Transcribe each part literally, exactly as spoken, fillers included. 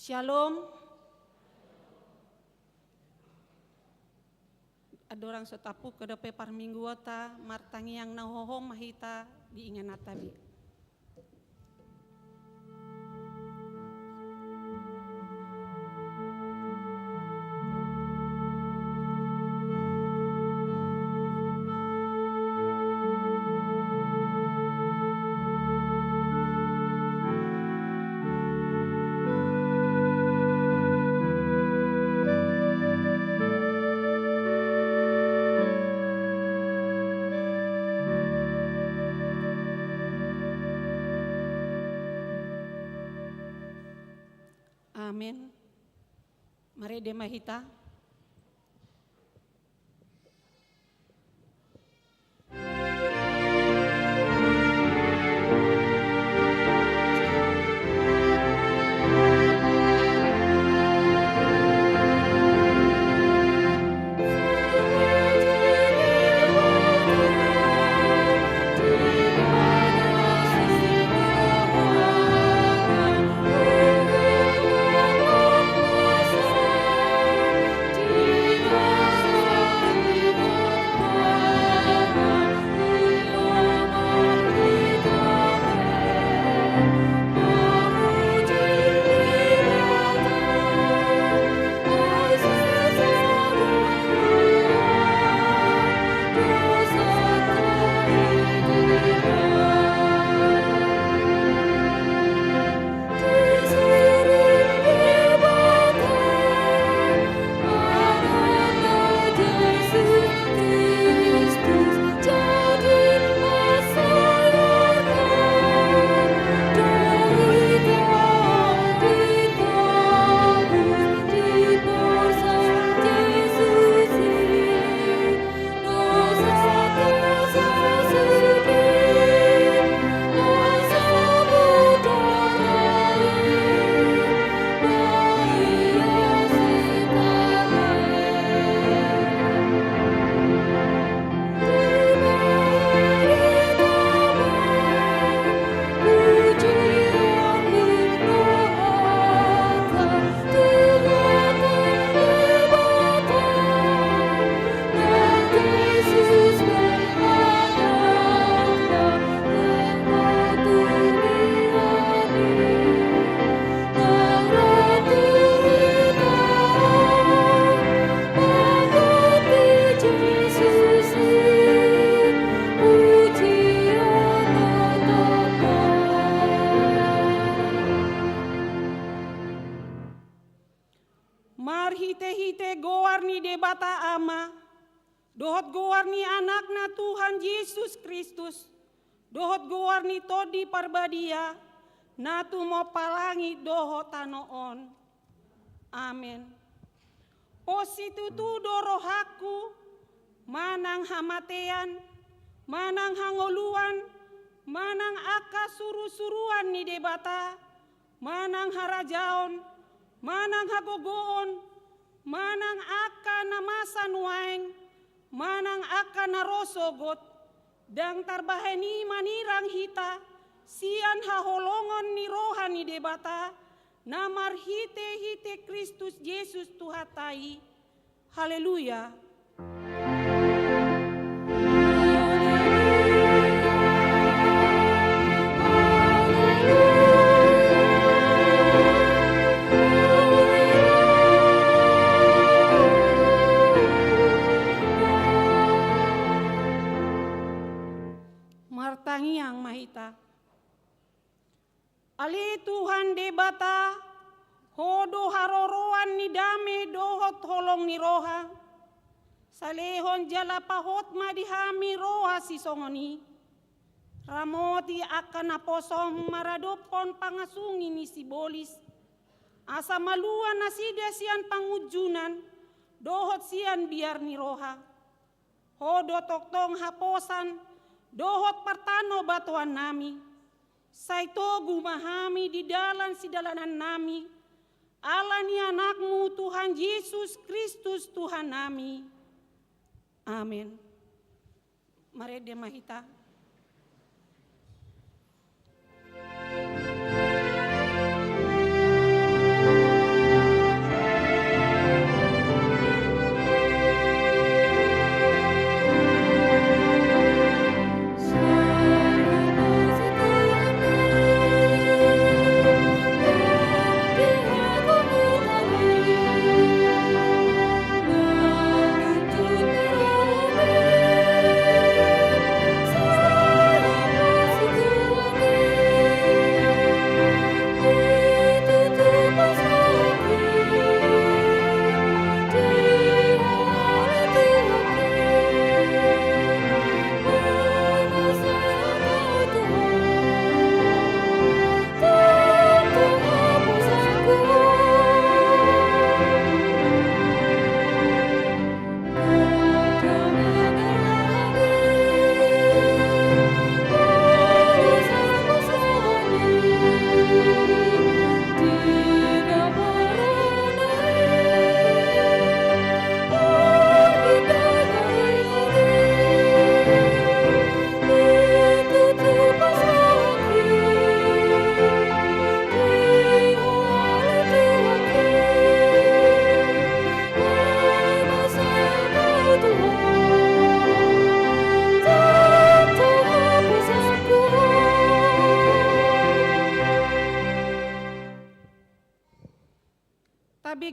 Syalom. Andorang so tampuk dope parmingguonta, martangiang na hohom ma hita di ingananta be. Amen. Marende ma hita. Marhitehite goar ni Debata Ama, dohot goar ni Anakna Tuhan Jesus Kristus, dohot goar ni Tondi Parbadia, na tumompa langit dohot tano on. Amen. Pos situtu do rohangku, manang hamatean, manang hangoluan, manang angka surusuruan ni Debata, manang harajaon, manang hagogoon, manang angka na masa nuaeng, manang angka na ro sogot, ndang tarbahen i manirang hita sian haholongon ni roha ni Debata, na marhitehite Kristus Jesus Tuhanta i. Haleluya. Martangiang ma hita. Ale Tuhan Debata, Ho do haroroan ni dame dohot holong ni roha. Salehon jala pahot ma di hami roha sisongon i. Ramoti angka naposom maradophon pangasungi ni sibolis, asa malua nasida sian pangunjunan dohot sian biar ni roha. Ho do tongtong haposan dohot partanobatoannami. Sai togu ma hami di dalan sidalanannami, ala ni Anakmu Tuhan Jesus Kristus Tuhannami. Amen. Marende ma hita.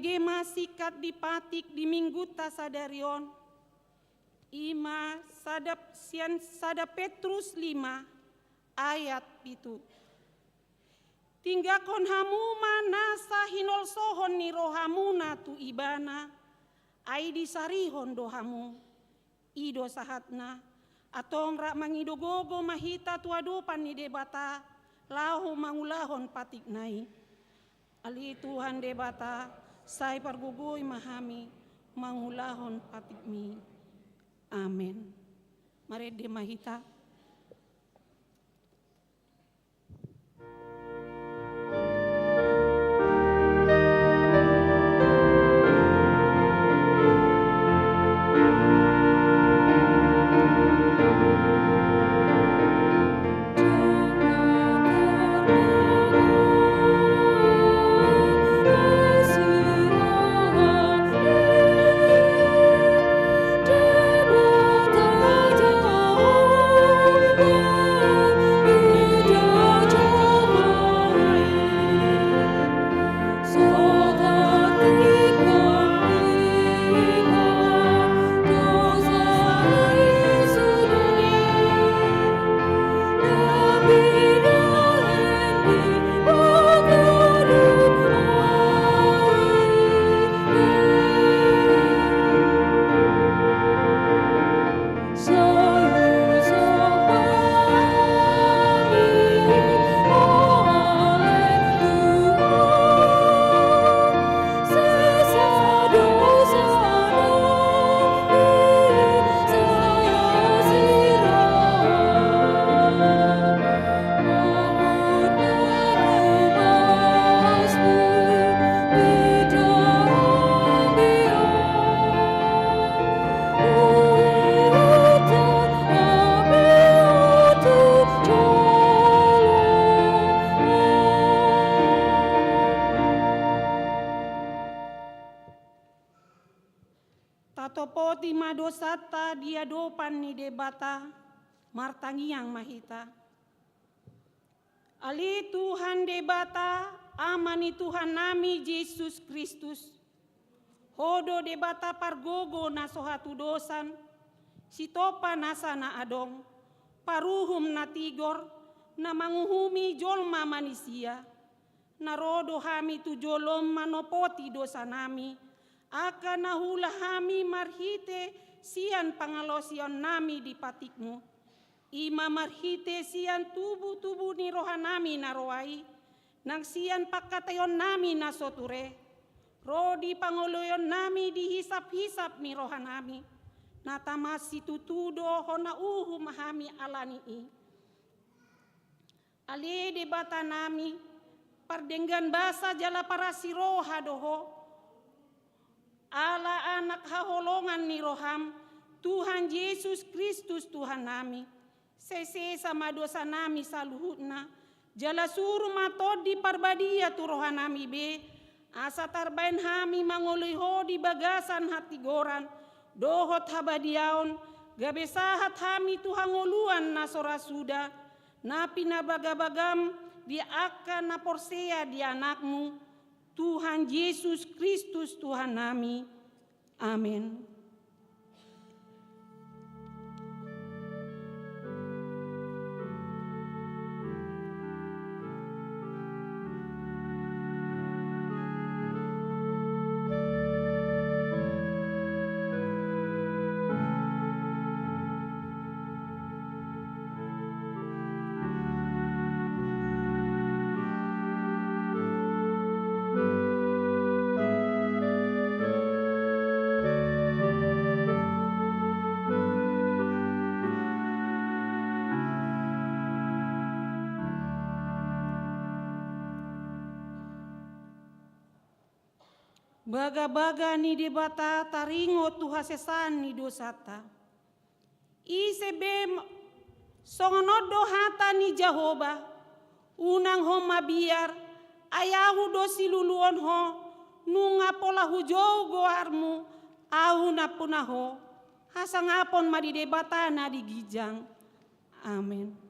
Ema singkat dipatik di Minggunta sadari on, i ma sada, sian sada Petrus lima ayat pitu. Tinggakhon hamu ma nasa hinolsohon ni rohamuna tu Ibana, ai disarihon do hamu. I do sahatna, antong rap mangido gogo ma hita tu adopan ni Debata, laho mangulahon patikna i. Ale Tuhan Debata, sai pargogoi ma hami mangulahon patikmi. Amen. Marende ma hita. Tatopoti ma dosanta di adopan ni Debata, martangiang ma hita. Ale Tuhan Debata, Ama ni Tuhannami Jesus Kristus, Ho do Debata pargogo na so hatudosan, sitompa nasa na adong, paruhum na tigor, na manguhumi jolma manisia. Na ro do hami tu jolom manopoti dosanami, angka na huula hami marhite sian pangalaosionnami di patikmu. I ma marhite sian tubu-tubu ni rohanami na roa i, nang sian pangkataionnami na so ture, ro di pangoloionnami di hisap-hisap ni rohanami, na taman situtu do hona uhum hami ala ni i. Ale Debatanami, pardenggan basa jala parasi roha do Ho, ala anak haholongan ni roham, Tuhan Jesus Kristus Tuhannami. Sai sesa ma dosanami saluhutna, jala suru ma Tondi Parbadia tu rohanami be, asa tarbaen hami mangoloi Ho di bagasan hatigoran dohot habadiaon, gabe sahat hami tu hangoluan na so ra suda, na pinabagabagam di angka na porsea di Anakmu, Tuhan Jesus Kristus Tuhannami. Amen. Bagabaga ni Debata taringot tu hasesaan ni dosanta. Ise be m-, songon on do hata ni Jahowa, unang ho mabiar, ai Ahu do siluluon ho, nunga pola hujou goarmu, Ahu nampuna ho. Hasangapon ma di Debata na di ginjang. Amen.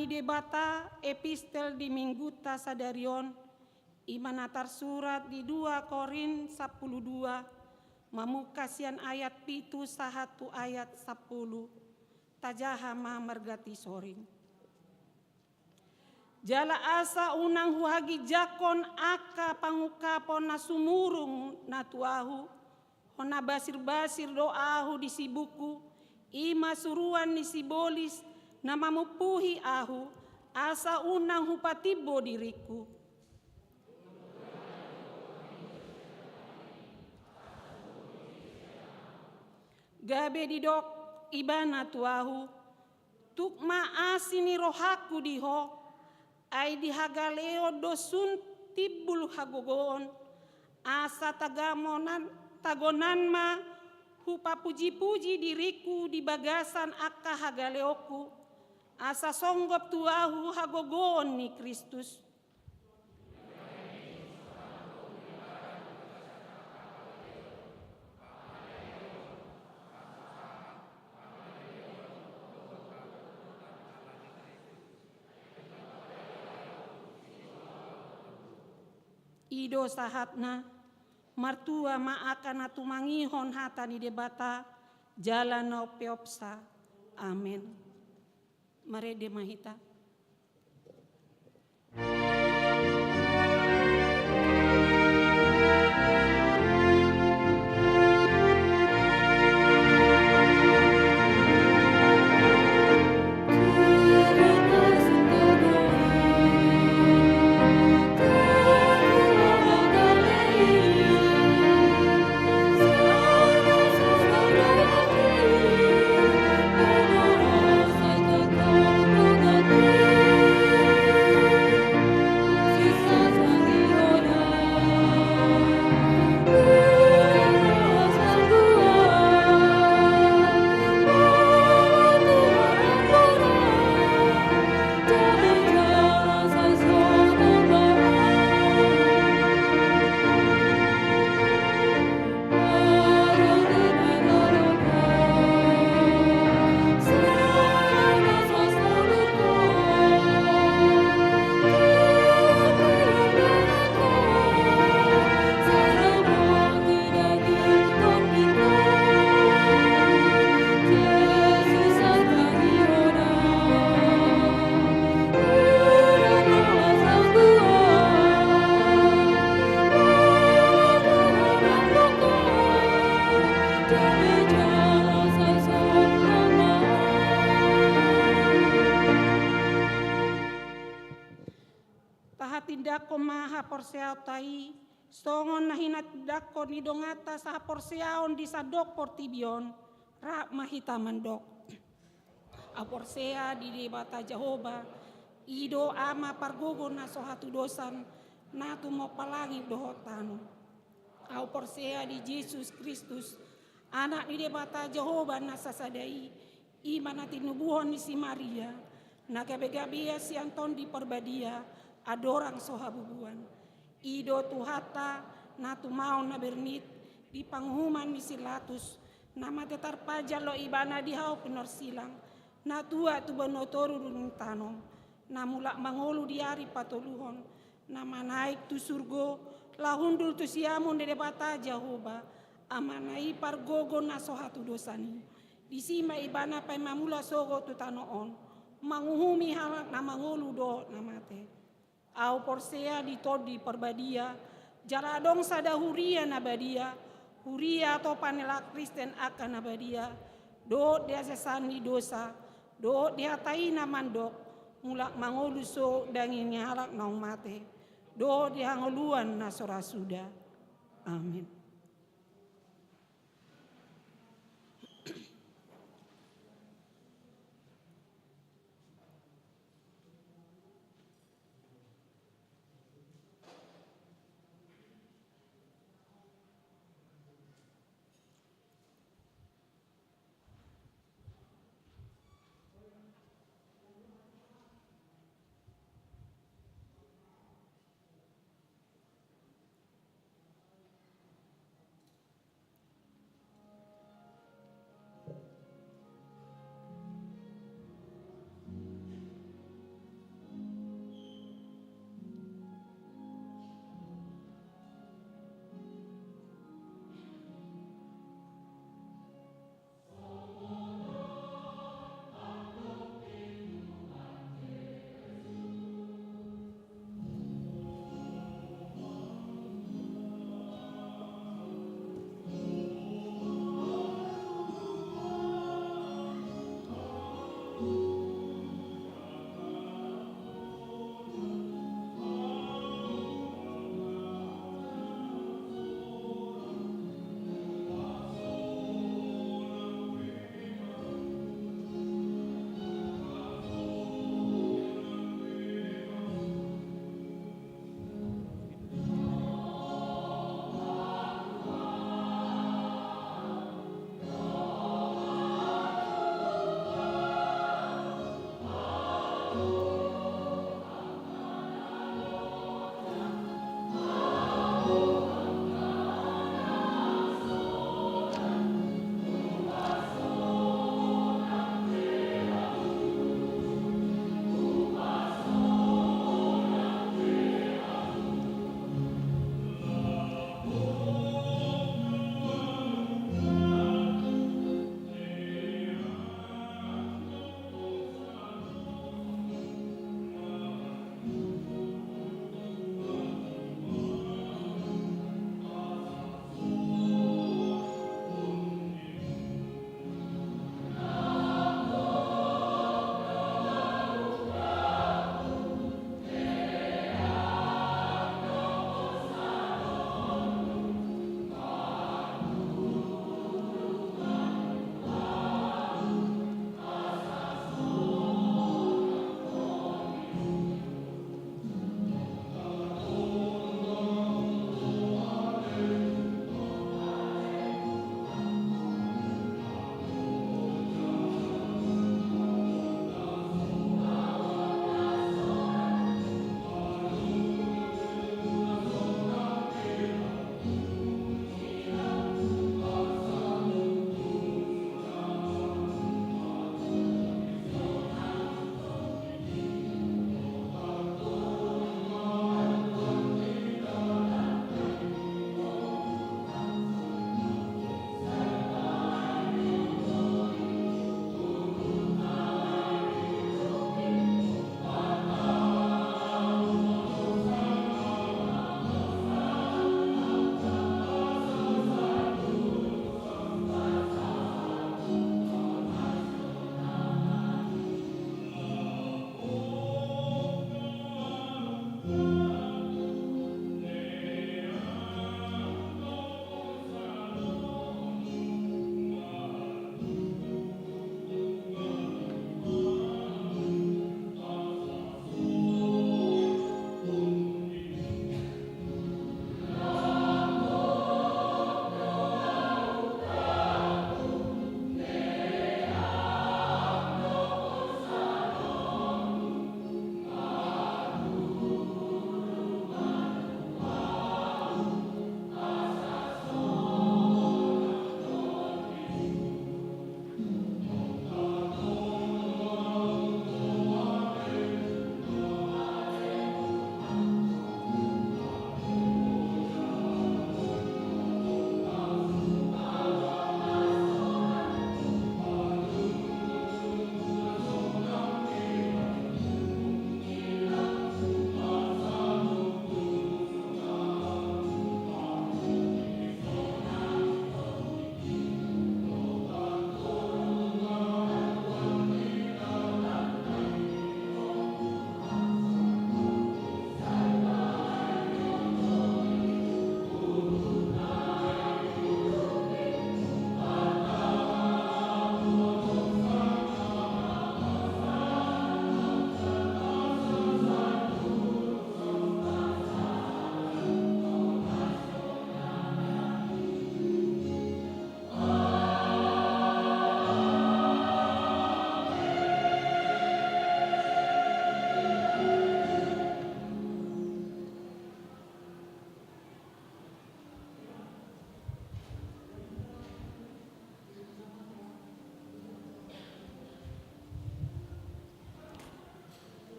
Debata, epistel di minggunta sadari on, i ma na tarsurat di dua Korint sampulu dua, mamungka sian ayat pitu sahat tu ayat sampulu. Tajaha ma marga Tisoring. Jala asa unang huhaginjangkon angka pangungkapon na sumurung na tu ahu, hona basir-basir do ahu di sibukku, i ma suruan ni sibolis na mamumpuhi ahu, asa unang hupatimbo diringku. Gabe didok ibana tu ahu, tuk ma asi ni rohangku di ho, ai di hagaleon do sun timbul hagogoon, asa tagamonan, tagonan ma hupapuji-puji diringku di bagasan angka hagaleonku, asa songgop tu ahu hagogoon ni Kristus. I do sahatna, martua ma angka na tumangihon hata ni Debata, jala na umpeopsa. Amen. Marende ma hita. Tahatindangkon ma haporseaonta i, songon na hinatindangkon ni donganta sahaporseaon di sandok portibi on, rap ma hita mandok. Ahu porsea di Debata Jahowa, i do Ama pargogo na so hatudosan, na tumompa langit dohot tano. Ahu porsea di Jesus Kristus, Anak ni Debata Jahowa na sasada i, i ma na tinubuhon ni si Maria, na gabe-gabean sian Tondi Parbadia, andorang so habubuan. I do Tuhanta, na tumaon na bernit, di panguhuman ni si Latus, na mate tarpajal do ibana di hau pinorsilang, na tuat tu banua toru dung tanom, na mulak mangolu di ari patoluhon, na manaek tu surgo, laho hundul tu siamun ni Debata Jahowa, Amana i pargogo na so hatudosan i. Disi ma ibana paima mulak sogot tu tano on, manguhumi halak na mangolu dohot na mate. Ahu porsea di Tondi Parbadia, jala adong sada huria na badia, huria atopan ni halak Kristen angka na badia, dohot di haseasan ni dosa, dohot di hata i na mandok, mulak mangolu sogot daging ni halak naung mate, dohot di hangoluan na so ra suda. Amen.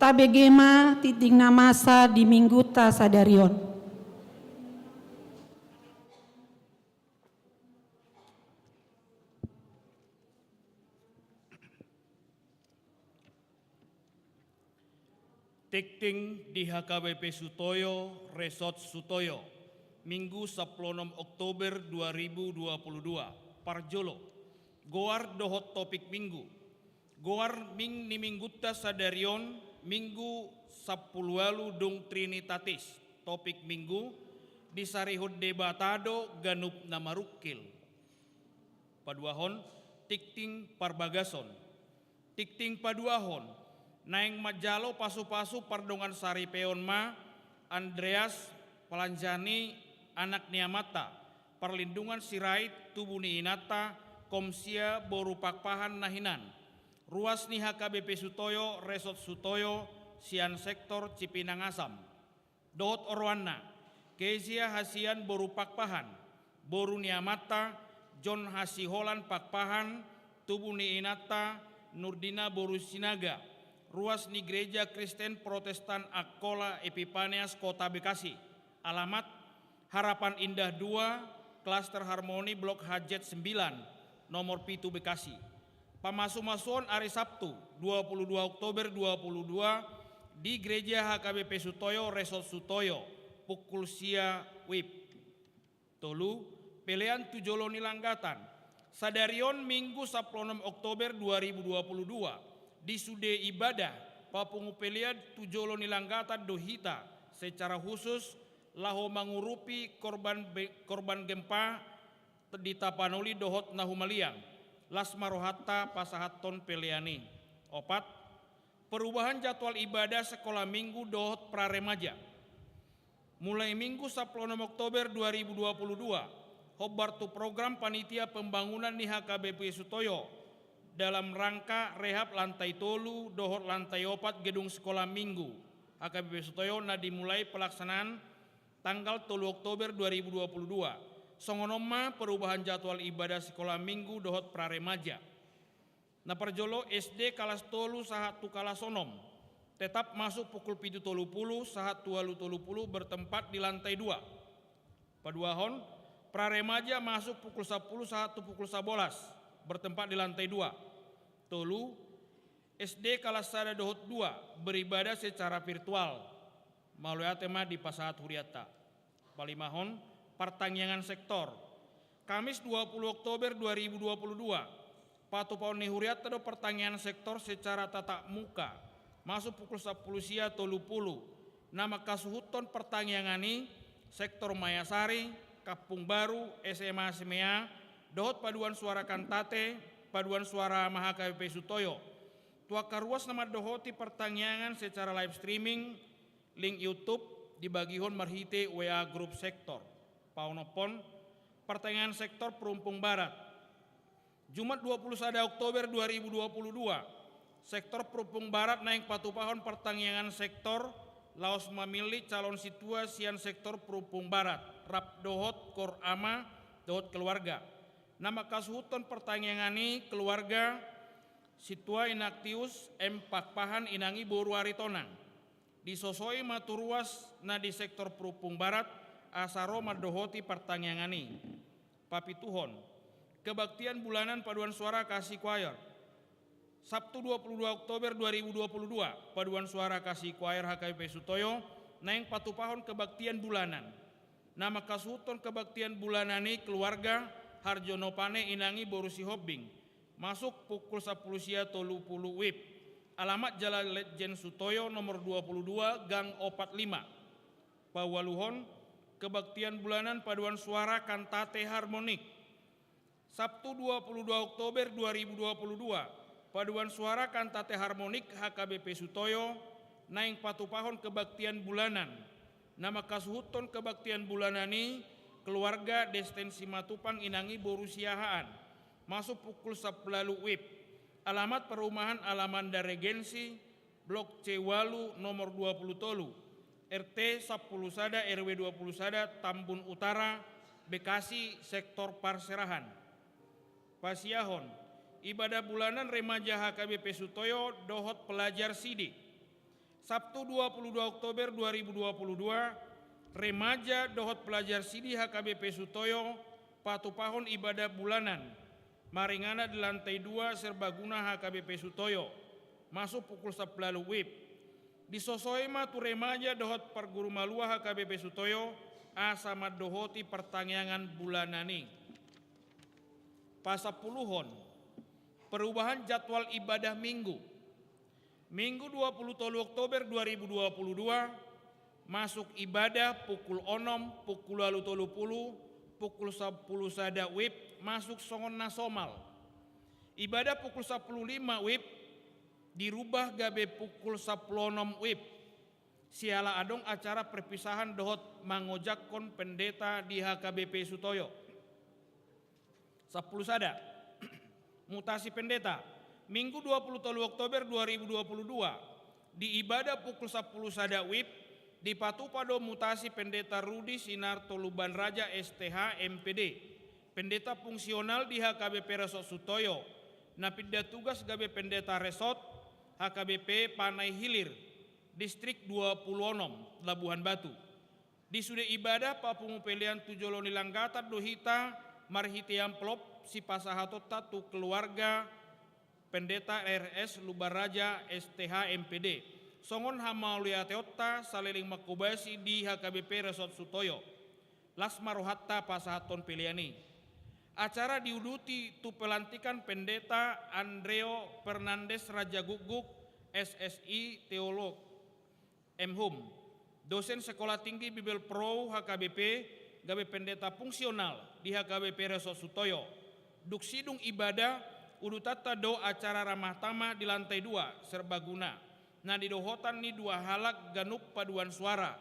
Tabege ma tingting na masa di mingguta sadari on. Tingting di H K B P Sutoyo, Resort Sutoyo, Minggu sampulu onom Oktober dua ribu dua puluh dua, parjolo. Goar dohot topik minggu. Goar ming-, ni mingguta sadari on, Minggu sampulu ualu dung Trinitatis. Topik minggu, disarihon Debata do ganup na marungkil. Paduahon, tingting parbagason. Tingting paduahon, naeng manjalo pasupasu pardongan saripeon ma Andreas Palanjani anak ni amanta, Parlindungan Sirait tubu ni inanta, Komsia boru Pakpahan na hinan, ruas ni H K B P Sutoyo, Resort Sutoyo, sian sektor Cipinang Asam. Dohot oroanna, Kezia Hasian boru Pakpahan, boru ni amanta, John Hasiholan Pakpahan, tubu ni inanta, Nurdina boru Sinaga, ruas ni Gereja Kristen Protestan Angkola Epiphanias Kota Bekasi. Alamat, Harapan Indah dua, Klaster Harmoni, Blok H Z sembilan, nomor pitu, Bekasi. Pamasumasuon ari Sabtu, dua puluh dua Oktober dua puluh dua, di Gereja H K B P Sutoyo, Resort Sutoyo, pukul sia wib. Tolu, pelean tu jolo ni langgatan. Sadari on Minggu sampulu onom Oktober dua ribu dua puluh dua, di sude ibadah, papungu pelean tu jolo ni langgatan do hita secara khusus laho mangurupi korban be-, korban gempa di Tapanuli dohot na humaliang, las ma rohanta pasahathon pelean i. Opat, perubahan jadwal ibadah sekolah minggu dohot pra remaja. Mulai Minggu sampulu onom Oktober dua ribu dua puluh dua, hombar tu program panitia pembangunan ni H K B P Sutoyo dalam rangka rehab lantai tolu dohot lantai opat gedung sekolah minggu H K B P Sutoyo na dimulai pelaksanaan tanggal tolu Oktober dua ribu dua puluh dua. Songon on ma perubahan jadwal ibadah sekolah minggu dohot pra remaja. Na parjolo, S D kalas tolu sahat tu kalas onom, tetap masuk pukul pitu tolu puluh sahat tu ualu tolu puluh, bertempat di lantai dua. Paduahon, pra remaja masuk pukul sampulu sahat tu pukul sabolas, bertempat di lantai dua. Tolu, S D kalas sada dohot dua beribadah secara virtual. Mauliate ma dipasahat hurianta. Palimahon, partangiangan sektor. Kamis dua puluh Oktober dua ribu dua puluh dua, patupaon ni hurianta do partangiangan sektor secara tatap muka. Masuk pukul sampulu sia tolu puluh. Na mangkasuhuthon partangiangan i, sektor Mayasari, Kampung Baru, S M A S M A, dohot paduan suara Kantate, paduan suara ama H K B P Sutoyo. Tu angka ruas na mandohoti partangiangan secara live streaming, link YouTube dibagihon marhite W A grup sektor. Paonomhon, partangiangan sektor Perumpung Barat. Jumat dua puluh sada Oktober dua ribu dua puluh dua, sektor Perumpung Barat naeng patupahon partangiangan sektor laos mamillit calon sintua sian sektor Perumpung Barat, rap dohot kor ama dohot keluarga. Na mangkasuhuthon partangiangan i keluarga sintua Inaktius M Pakpahan inang i boru Aritonang. Disosoi ma tu ruas na di sektor Perumpung Barat, asa ro mandohoti partangiangan i. Papituhon, kebaktian bulanan paduan suara Kasih Choir. Sabtu dua puluh dua Oktober dua ribu dua puluh dua, paduan suara Kasih Choir H K B P Sutoyo naeng patupahon kebaktian bulanan. Na mangkasuhuthon kebaktian bulanan i keluarga Harjono Pane inang i boru Sihombing. Masuk pukul sampulu sia tolu puluh wib. Alamat Jalan Letjen Sutoyo nomor dua puluh dua, gang opat lima. Paualuhon, kebaktian bulanan paduan suara Kantate Harmonik. Sabtu dua puluh dua Oktober dua ribu dua puluh dua, paduan suara Kantate Harmonik H K B P Sutoyo naeng patupahon kebaktian bulanan. Na mangkasuhuthon kebaktian bulanan i keluarga Desten Simatupang inang i boru Siahaan. Masuk pukul sampulu wib. Alamat perumahan Alamanda Regensi, Blok C ualu, nomor dua puluh tolu, R T sampulu sada, R W dua puluh sada, Tambun Utara, Bekasi, sektor Parserahan. Pasiahon, ibadah bulanan remaja H K B P Sutoyo dohot pelajar sidi. Sabtu dua puluh dua Oktober dua ribu dua puluh dua, remaja dohot pelajar sidi H K B P Sutoyo patupahon ibadah bulanan maringanan di lantai dua serbaguna H K B P Sutoyo, masuk pukul sampulu WIB. Disosoi ma tu remaja dohot parguru malua H K B P Sutoyo asa mandohoti partangiangan bulanan i. Pasampuluhon, perubahan jadwal ibadah Minggu. Minggu dua puluh tolu Oktober dua ribu dua puluh dua, masuk ibadah pukul onom, pukul ualu tolu pulu, pukul sampulu sada WIB, masuk songon na somal. Ibadah pukul sampulu lima WIB dirubah gabe pukul sampulu onom WIB. Siala adong acara perpisahan dohot mangojakkon pendeta di H K B P Sutoyo. Sampulu sada, mutasi pendeta. Minggu dua puluh tolu Oktober dua ribu dua puluh dua, di ibadah pukul sampulu sada WIB, dipatupa do mutasi Pendeta Rudi Sinarto Luban Raja S T H M P D, pendeta fungsional di H K B P Resort Sutoyo, na pinda tugas gabe pendeta resort H K B P Panai Hilir, distrik dua puluh onom, Labuhan Batu. Di sude ibadah papungu pelean tu jolo ni langgatan do hita marhite amplop sipasahatonta tu keluarga Pendeta R S Luban Raja S T H M P D, songon hamauliateonta saleleng manghobasi di H K B P Resort Sutoyo. Las ma rohanta pasahathon pelean i. Acara diuduti tu pelantikan Pendeta Andreo Fernandes Rajagukguk, S S I, teolog, M Hum, dosen Sekolah Tinggi Bibelvrouw H K B P, gabe pendeta fungsional di H K B P Resort Sutoyo. Dung sidung ibadah, udutanta do acara ramah tamah di lantai dua serbaguna, na nidohotan ni dua halak ganup paduan suara,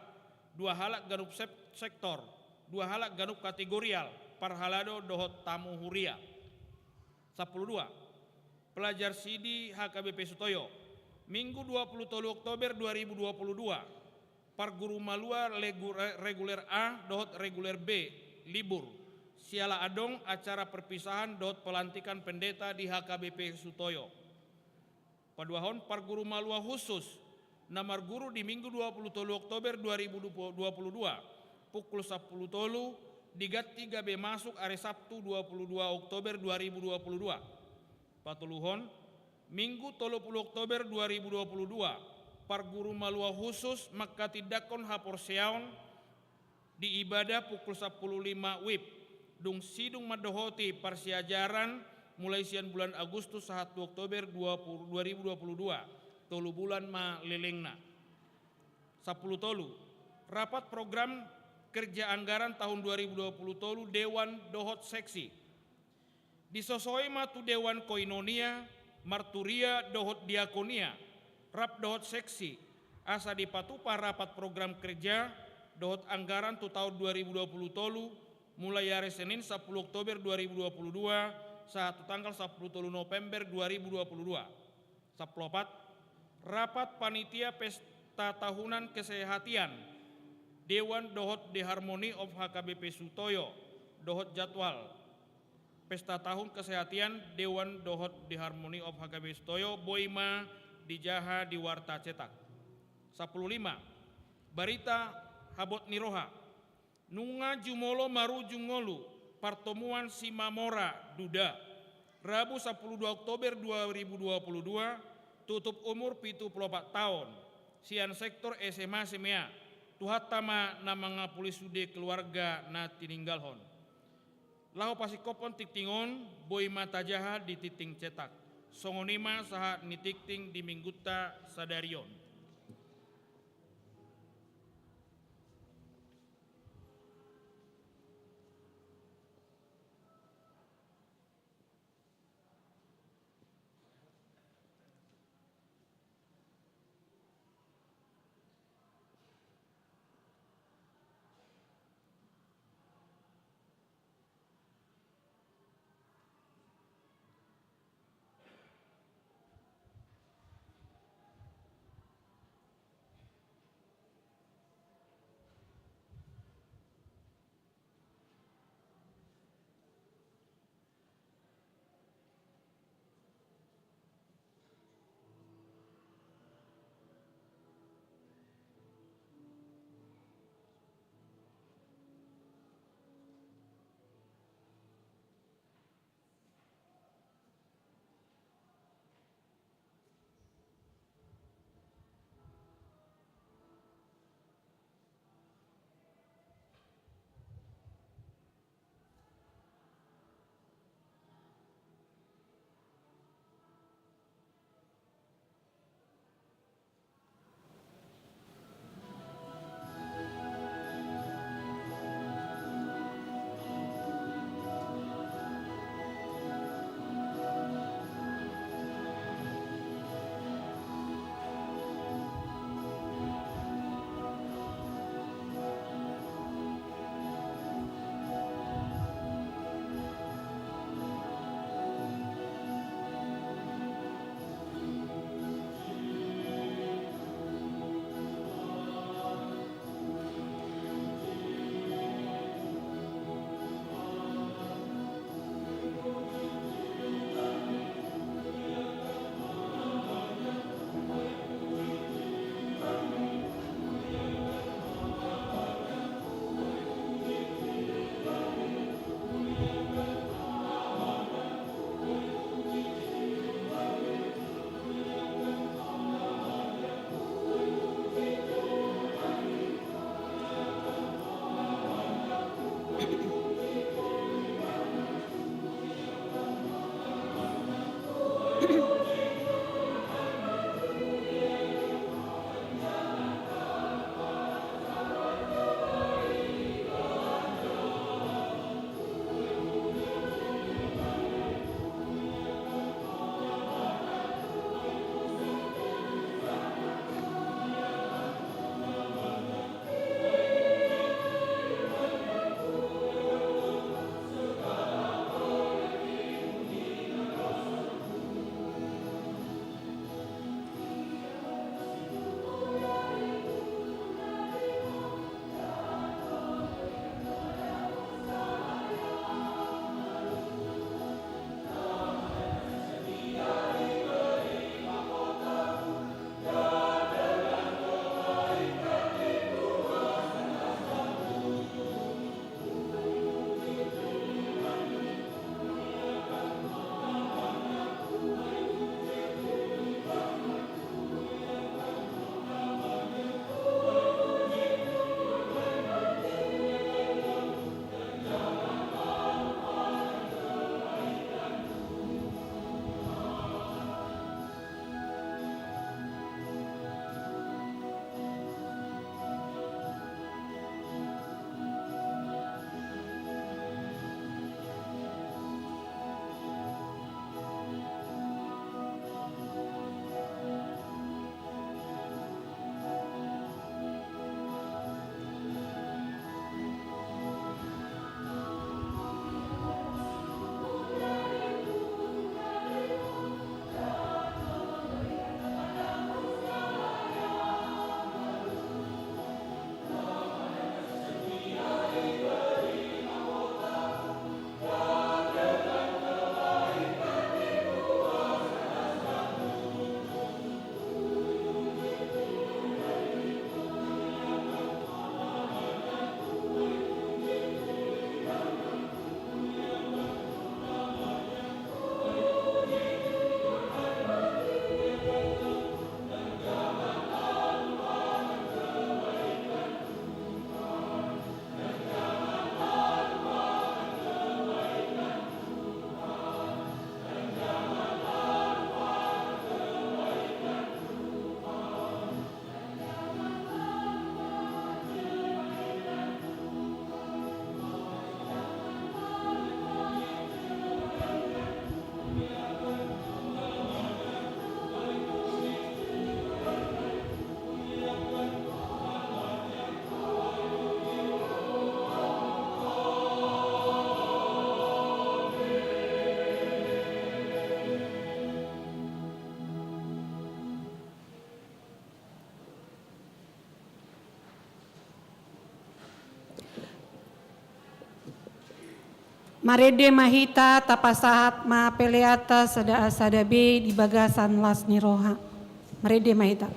dua halak ganup sep-, sektor, dua halak ganup kategorial, parhalado dohot tamu huria. Sampulu dua, pelajar sidi H K B P Sutoyo. Minggu dua puluh tolu Oktober dua ribu dua puluh dua, parguru malua legu-, re-, reguler A dohot reguler B libur. Siala adong acara perpisahan dohot pelantikan pendeta di H K B P Sutoyo. Paduahon, parguru malua khusus na marguru di Minggu dua puluh tolu Oktober dua ribu dua puluh dua, pukul sampulu tolu, diganti gabe masuk ari Sabtu dua puluh dua Oktober dua ribu dua puluh dua. Patoluhon, Minggu tolu puluh Oktober dua ribu dua puluh dua, parguru malua khusus manghatindanghon haporseaon di ibadah pukul sampulu lima WIB, dung sidung mandohoti parsiajaran mulai sian bulan Agustus sahat tu Oktober dua puluh, dua ribu dua puluh dua, tolu bulan ma lelengna. Sampulu tolu, rapat program kerja anggaran tahun dua ribu dua puluh tolu dewan dohot seksi. Disosoi ma tu dewan koinonia, marturia dohot diakonia, rap dohot seksi, asa dipatupa rapat program kerja dohot anggaran tu taon dua ribu dua puluh tolu, mulai ari Senin sampulu Oktober dua ribu dua puluh dua sahat tu tanggal sampulu tolu November dua ribu dua puluh dua. Sampulu opat, rapat panitia pesta tahunan kesehatan Dewan dohot The Harmony of H K B P Sutoyo, dohot jadwal pesta tahun kesehatan Dewan dohot The Harmony of H K B P Sutoyo boi ma dijaha di warta cetak. Sampulu lima, barita habot ni roha. Nunga jumolo marujung ngolu partomuan Simamora Duda, Rabu sampulu dua Oktober dua ribu dua puluh dua, tutup umur pitu pulu opat taon, sian sektor S M A S M A. Tuhanta ma na mangapuli sude keluarga na tininggalhon. Laho pasingkophon tingting on, boi ma tajaha di tingting cetak. Songon i ma sahat ni tingting di minggunta sadari on. Marende ma hita, tapasahat ma peleanta sada, sada be di bagasan las ni roha. Marende ma hita.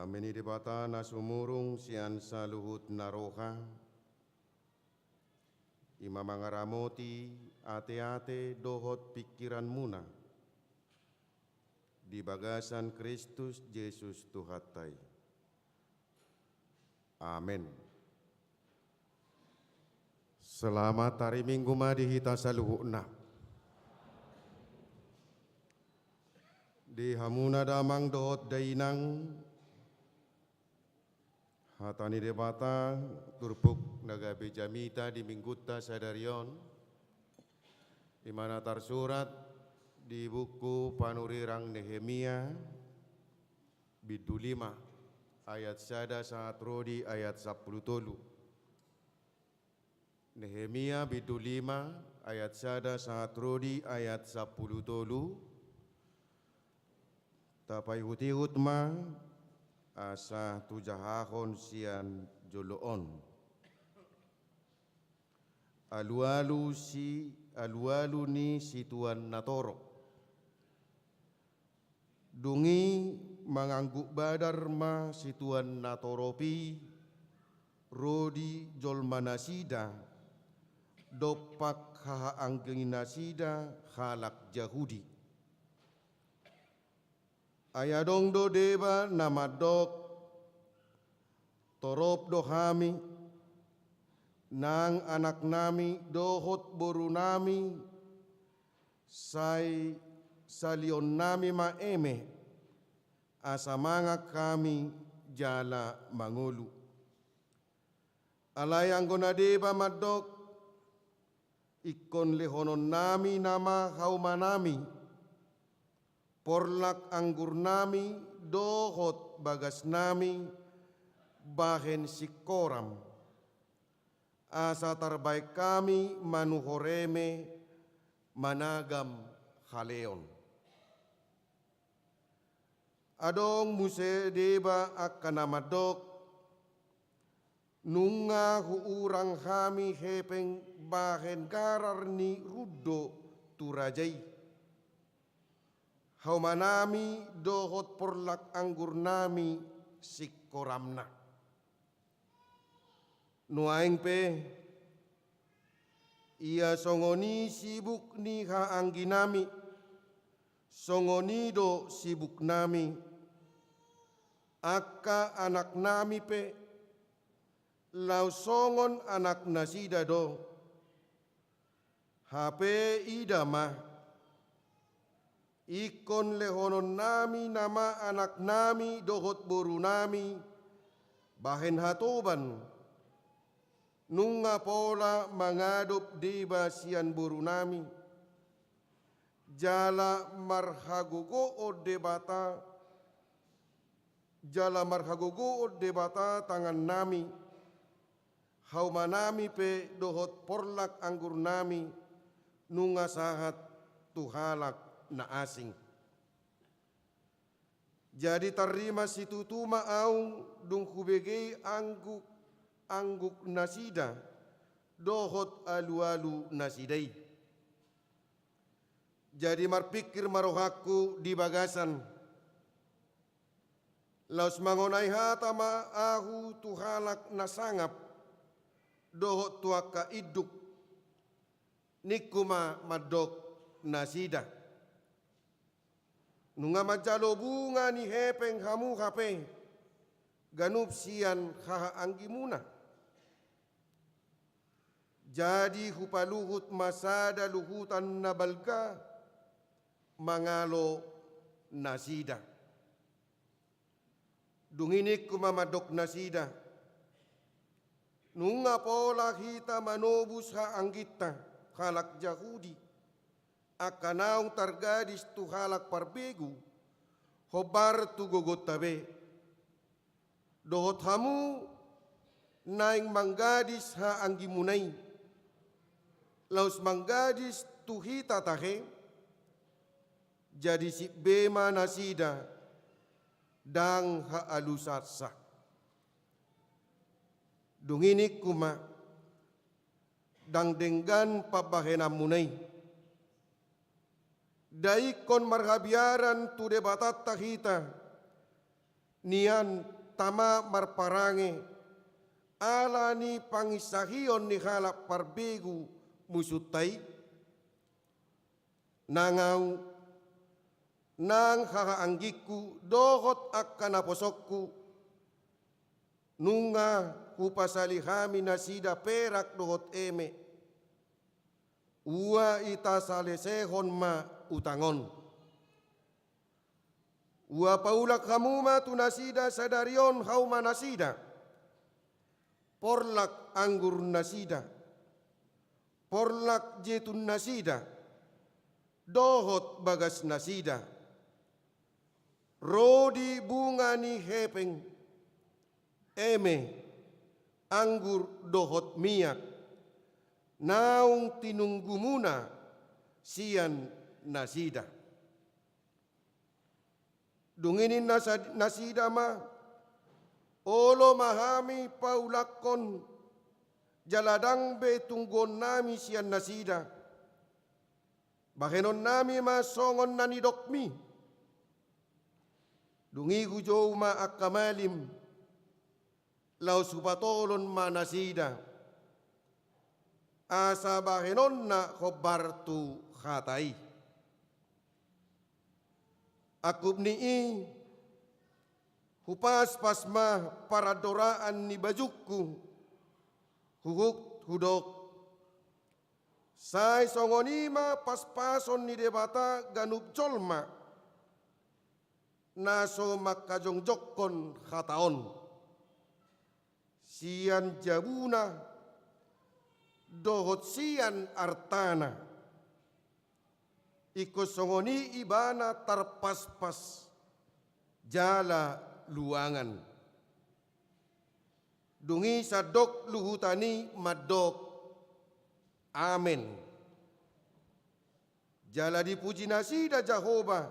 Dame ni Debata na sumurung sian saluhut na roha, i ma mangaramoti ateate dohot pingkiranmuna di bagasan Kristus Jesus Tuhanta i. Amen. Selamat ari Minggu ma di hita saluhutna. Di hamuna damang dohot dainang, hata ni Debata turpuk na gabe jamita di Minggunta sadari on, i ma na tarsurat di buku panurirang Nehemia, bindu lima, ayat sada sahat ro di ayat sampulu tolu. Nehemia bindu lima ayat sada sahat ro di ayat sampulu tolu. Tapaihut-ihut ma asa tujahahon sian jolo on. Alualu si, alualu ni situan natorop. Dung i mangangguk badar ma situan natorop i ro di jolma nasida dompak hahaanggi nasida halak Jahudi. Ai adong do deba na mandok, torop do hami, nang anaknami dohot borunami, sai salionnami ma eme, asa mangan hami jala mangolu. Alai anggo na deba mandok, ingkon lehononnami nama haumanami, porlak anggurnami dohot bagasnami bahen singkoram, asa tarbaen hami manuhor eme managam haleon. Adong muse deba angka na mandok, nunga huurang hami hepeng bahen garar ni rundo tu raja i, haumanami dohot porlak anggurnami singkoramna. Nuaeng pe, ia songon i sibuk ni hahaangginami, songon i do sibuknami, angka anaknami pe laos songon anaknasida do. Hape ida ma, ingkon lehononnami nama anaknami dohot borunami bahen hatoban, nunga pola mangadop deba sian borunami, jala marhagogoon Debata, jala marhagogoon Debata tangannami, haumanami pe dohot porlak anggurnami nunga sahat tu halak na asing. Jadi tarrimas situtu ma ahu dung hubege angguk-angguknasida dohot alualunasida i. Jadi marpingkir ma rohangku di bagasan, laos mangonai hata ma ahu tu halak na sangap dohot tu angka induk. Ningku ma mandok nasida, nunga manjalo bunga ni hepeng hamu hape, ganup sian hahaanggimuna. Jadi hupaluhut ma sada luhutan na balga mangalo nasida. Dung i ningku ma mandok nasida, nunga pola hita manobus haangginta halak Jahudi, angka naung targadis tu halak parbegu, hombar tu gogonta be. Dohot hamu naeng manggadis haanggimuna i, laos manggadis tu hita tahe, jadi sip be ma nasida, ndang haalusansa. Dung i ningku ma, ndang denggan pambahenanmuna i. Nda ingkon marhabiaran tu Debatanta hita, nian tama marparange ala ni panginsahion ni halak parbegu musunta i? Nang ahu, nang hahaanggingku dohot angka naposongku, nunga hupasali hami nasida perak dohot eme. Ua ita salesehon ma utang on. Ua paulak hamu ma tu nasida sadari on hauma nasida, porlak anggur nasida, porlak jetun nasida, dohot bagas nasida, ro di bunga ni hepeng, eme, anggur dohot miak, naung tinunggumuna sian nasida. Dung i ninna sa-, nasida ma, olo ma hami paulakkon, jala ndang be tungguonnami sian nasida. Bahenonnami ma songon na nidokmi. Dung i hujou ma angka malim, laos hupatolon ma nasida, asa bahenonna hombar tu hata i. Angkup ni i, hupaspas ma parandoraan ni bajungku, huhut hudok: Sai songon i ma paspason ni Debata ganup jolma na so mangkajongjongkon hata on, sian jabuna dohot sian artana. Ingkon songon i ibana tarpaspas jala luangan. Dung i sandok luhutan i mandok: Amen. Jala dipuji nasida Jahowa,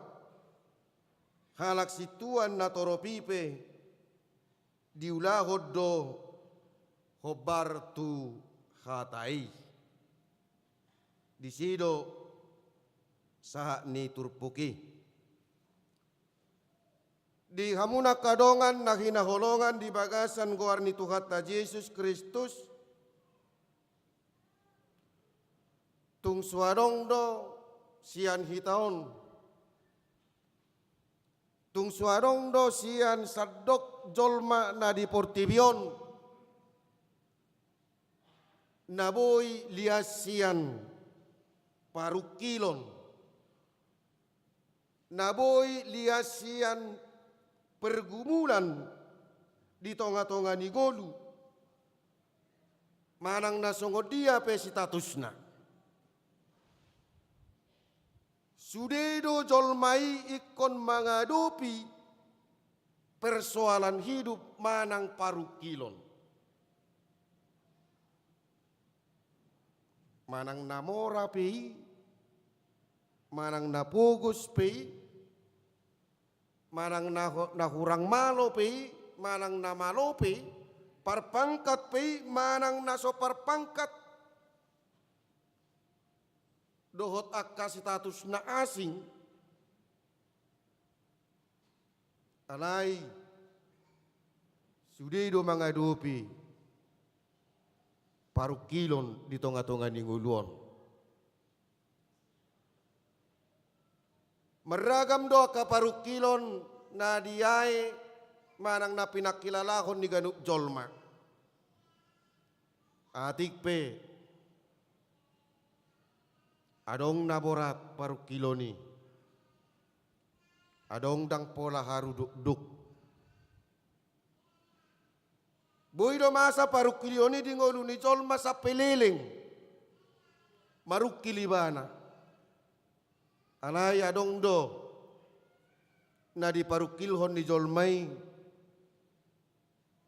halak sintuan na torop i pe diulahon do hombar tu hata i. Disi do sahat ni turpuk i. Di hamu na angka dongan na hinaholongan di bagasan goar ni Tuhanta Jesus Kristus, tung so adong do sian hita on, tung so adong do sian sandok jolma na di portibi on na boi lias sian parungkilon, na boi lias sian pergumulan di tongatonga ni ngolu, manang na songon dia pe statusna. Sude do jolma i ingkon mangadopi persoalan hidup manang parungkilon. Manang na mora pe i, manang na pogos pe i, manang na ho-, na hurang malo pe i, manang na malo pe i, parpangkat pe i, manang na so parpangkat, dohot angka status na asing, alai sude do mangadopi parungkilon di tongatonga ni ngolu on. Marragam do angka parungkilon na diae manang na pinangkilalahon ni ganup jolma. Atik pe adong na borat parungkilon i, adong ndang pola haru dokdok. Boi do masa parungkilon i di ngolu ni jolma sampe leleng marungkil ibana. Alai adong do na diparungkilhon ni jolma i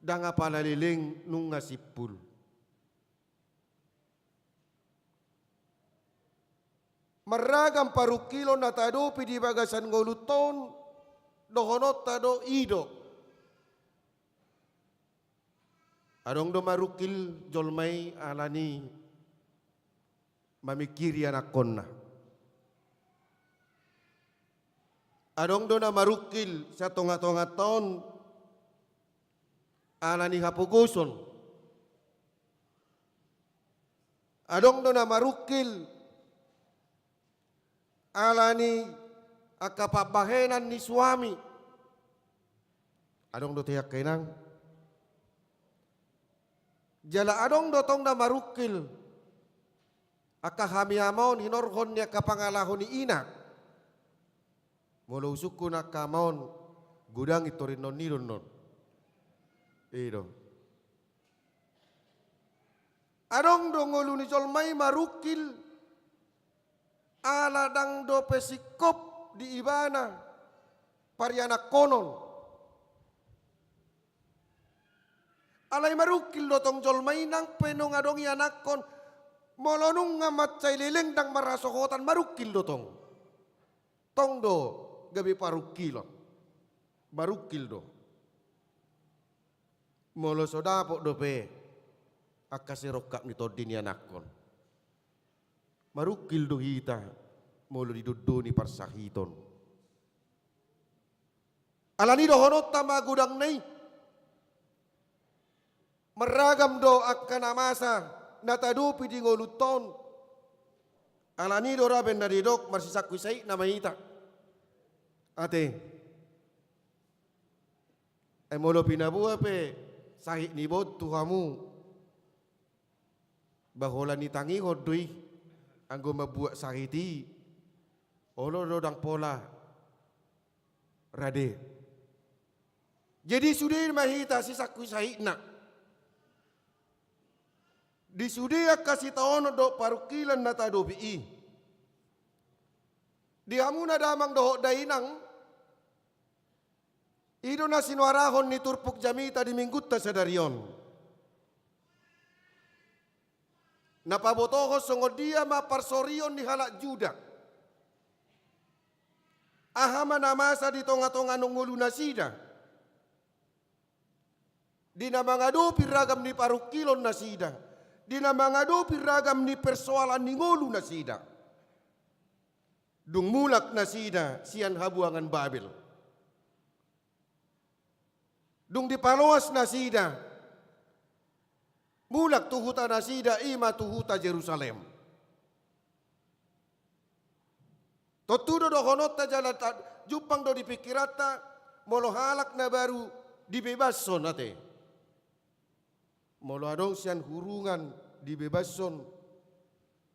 ndang apala leleng, nunga simpul. Marragam parungkilon na taadopi di bagasan ngolunta on, dohononta do i do. Adong do marungkil jolma i alani mamingkiri anakkonna. Adong do na marungkil sian tongatonganta on ala ni hapogoson. Adong do na marungkil ala ni angka pambahenan ni suami. Adong do te angka inang. Jala adong do tong na marungkil angka hami ama on hinorhon ni angka pangalaho ni ina. Molo husungkun angka ama on, godang i torinnon ni do annon. I do. Adong do ngolu ni jolma i marungkil ala ndang dope singkop di ibana parianakhonon. Alai marungkil do tong jolma i nang pe nunga adong ianakhon, molo nunga mansai leleng ndang marhasohotan marungkil do tong. Tong do gabe parungkilon. Marungkil do. Molo so dapot dope angka sirongkap ni tondi ni anakhon. Marungkil do hita molo didondoni parsahiton. Ala ni dohononta ma godangna i. Marragam do angka na masa na taadopi di ngolunta on. Ala ni do ra baen na didok marsisangkui sahitna ma hita. Ate. Ai molo pinaboa pe sahit ni boru tu hamu. Ba holan ditangihon do i anggo mambuat sahit i. Olo do ndang pola rade. Jadi sude ma hita sisangkui sahitna. Di sude angka sitaonon dohot parungkilon na taadopi i. Di hamu na damang dohot dainang, i do na sinuarahon ni turpuk jamita di minggunta sadari on. Na pabotohon songon dia ma parsorion ni halak Juda. Aha ma na masa di tonga-tonga ni ngolu nasida. Di na mangadopi ragam ni parungkilon nasida. Di na mangadopi ragam ni persoalan ni ngolu nasida. Dung mulak nasida sian habuangan Babel. Dung dipaloas nasida. Mulak tu huta nasida i ma tu huta Jerusalem. Tontu do dohononta jala ta-, jumpang do di pingkiranta, molo halak na baru dibebashon ate. Molo adong sian hurungan dibebashon,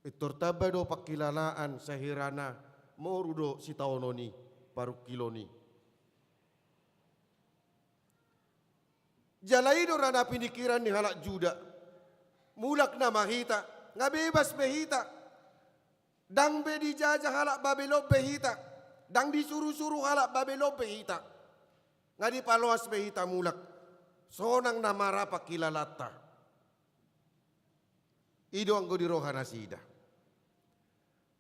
pintor tamba do pangkilalaan sahirana moru do sitaonon i, parungkilon i. Jala i do ra na pinikiran ni halak Juda. Mulak nama hita, nga bebas be hita. Ndang be dijajah halak Babel on be hita. Ndang disuru-suru halak Babel on be hita. Nga dipaloas be hita mulak. Sonang nama ra pangkilalaanta. I do anggo di roha nasida.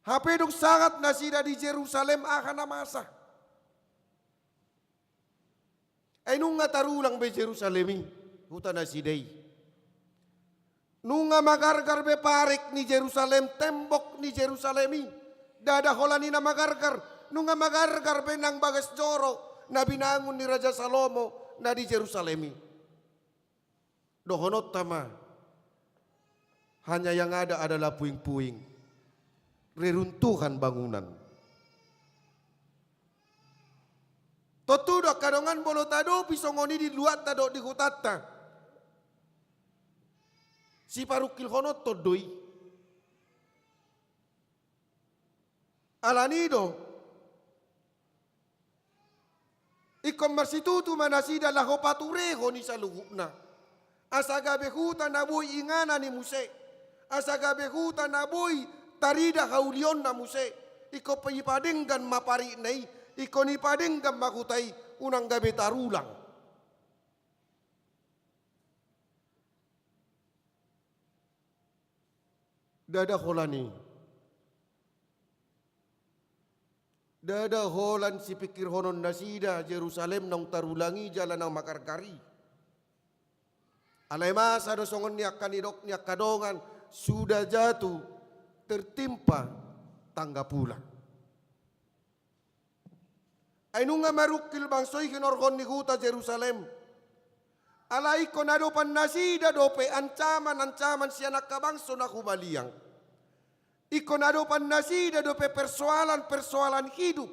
Hape dung sahat nasida di Jerusalem aha na masa. Ai nunga tarulang be Jerusalem i, huta nasida i. Nunga magargar be parik ni Jerusalem, tembok ni Jerusalem i. Ndada holan i na magargar, nunga magargar be nang bagas joro na binangun ni Raja Salomo na di Jerusalem i. Dohononta ma, hanya yang ada adalah puing-puing, reruntuhan bangunan. Tontu do angka dongan molo taadopi songon i di luatta dohot di hutanta. Siparungkilhononton do i. Ala ni do. Ingkon marsitutu ma nasida laho paturehon i saluhutna. Asa gabe huta na boi inganan i muse. Asa gabe huta na boi tarida haulionna muse. Ingkon pe dipadenggan ma parikna i. Ingkon dipadenggan ma huta i. Unang gabe tarulang. Ndada holan i. Ndada holan sipingkirhonon nasida Jerusalem naung tarulang i jala naung magargar i. Alai masa do songon ni angka nidok ni angka dongan, sudah jatuh tertimpa tangga pulang. Ai nunga marungkil bangso i hinorhon ni huta Jerusalem. Alai ingkon adopan nasida dope ancaman-ancaman sian angka bangso na humaliang. Ingkon adopan nasida dope persoalan-persoalan hidup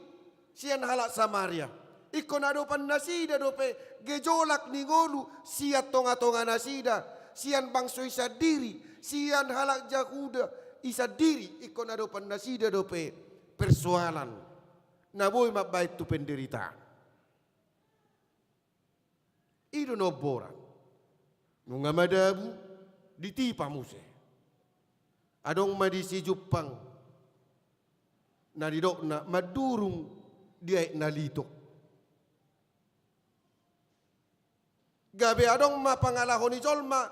sian halak Samaria. Ingkon adopan nasida dope gejolak ni ngolu sian tonga-tonga nasida, sian bangso i sandiri, sian halak Jahuda i sandiri. Ingkon adopan nasida dope persoalan na boi mambahen tu penderitaan. I do na umboran. Nunga madabu, ditipa muse. Adong ma disi jumpang na nidokna mandurung di aek na litok. Gabe adong ma pangalaho ni jolma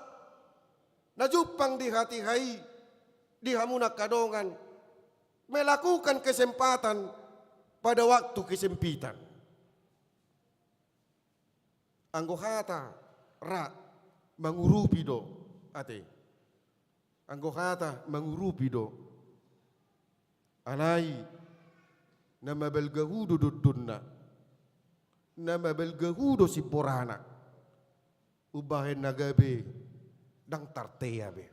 na jumpang di hatiha i, di hamu na angka dongan, melakukan kesempatan pada waktu kesempitan. Anggo hata ra mangurupi do ate. Anggo hata mangurupi do. Alai na mabalga hu do dondonna. Na mabalga hu do simborana. Umbahen na gabe ndang tartea be.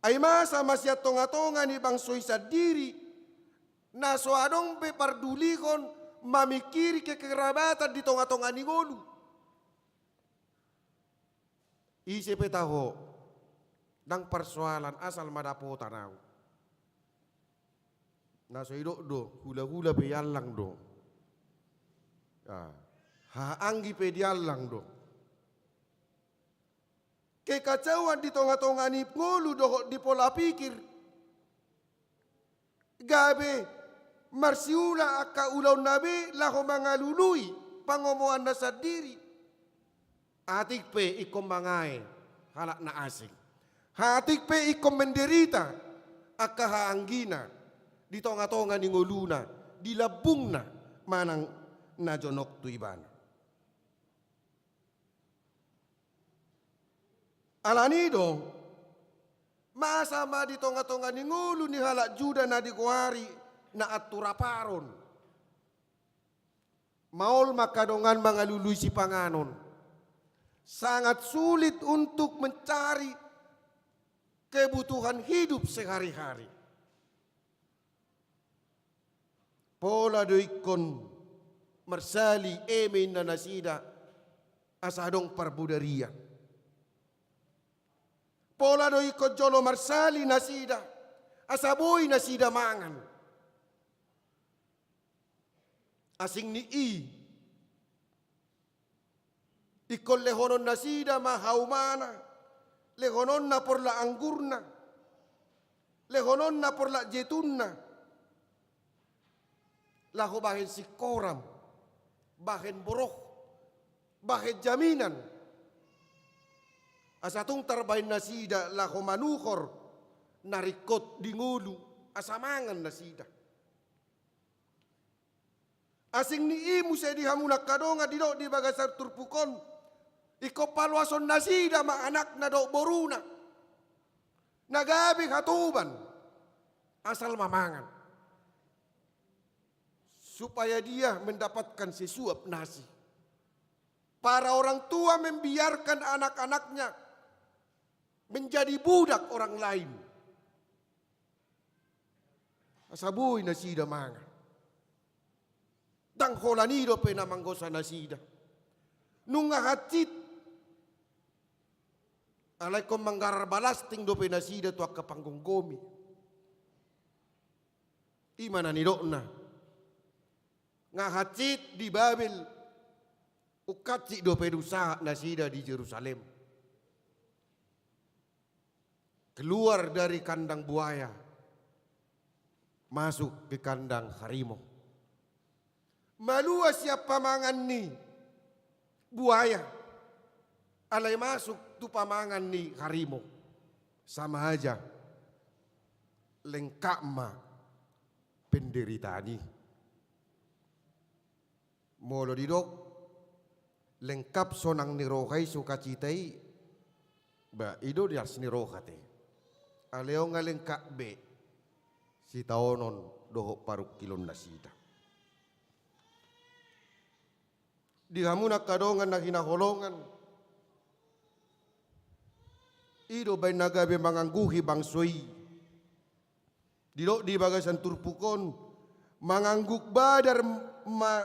Ai masa ma sian tonga-tonga ni bangso i sandiri, na so adong be pardulihon mamingkiri kekerabatan di tonga-tonga ni ngolu. Ise pe taho, ndang parsoalan, asal ma dapotan au. Na so idok do, hula-hula pe iallang do. Ah, haha anggi pe diallang do. Kekacauan di tonga-tonga ni ngolu dohot di pola pikir. Gabe marsiula angka ulaonna be laho mangalului pangomoanna sandiri. Atik pe ingkon mangae halak na asing. Atik pe ingkon menderita angka haanggina di tonga-tonga ni ngoluna, di lambungna manang na jonok tu ibana. Alani do, masa ma di tonga-tonga ni ngolu ni halak Juda na digoari na anturaparon. Maol ma angka dongan mangalului sipanganon. Sangat sulit untuk mencari kebutuhan hidup sehari-hari. Pola do ingkon marsali eme inna nasida asa adong parbodarian. Pola do ingkon jolo marsali nasida asa boi nasida mangan. Asing ni i, ingkon lehonon nasida ma haumana, lehononna porlak anggurna, lehononna porlak jetunna, laho bahen singkoram, bahen boroh, bahen jaminan. Asa tung tarbahen nasida laho manuhor na ringkot di ngolu asa mangan nasida. Asing ni i muse di hamu na angka dongan didok di bagasan turpuk on, ingkon paloashon nasida ma anakna dohot boruna na gabe hatoban, asal ma mangan, supaya dia mendapatkan sesuap nasi. Para orang tua membiarkan anak-anaknya menjadi budak orang lain. Asa boi nasida mangan. Ndang holan i dope na manggosa nasida. Nunga hansit. Alai ingkon manggarar balasting dope nasida tu angka panggomgomi. I ma na nidokna. Nga hansit di Babel, ungkatsit dope dung sahat nasida di Jerusalem. Keluar dari kandang buaya, masuk ke kandang harimau. Malua sian pamangan ni buaya, alai masuk tu pamangan ni harimau. Sama aja, lengkap ma penderitaan i. Molo didok lengkap sonang ni roha i sukacita i, ba i do das ni roha te. Alai on nga lengkap be sitaonon dohot parungkilon nasida. Di hamu angka dongan na hinaholongan, i do baen na gabe mangangguhi bangso i. Didok di bagasan turpuk on, mangangguk badar ma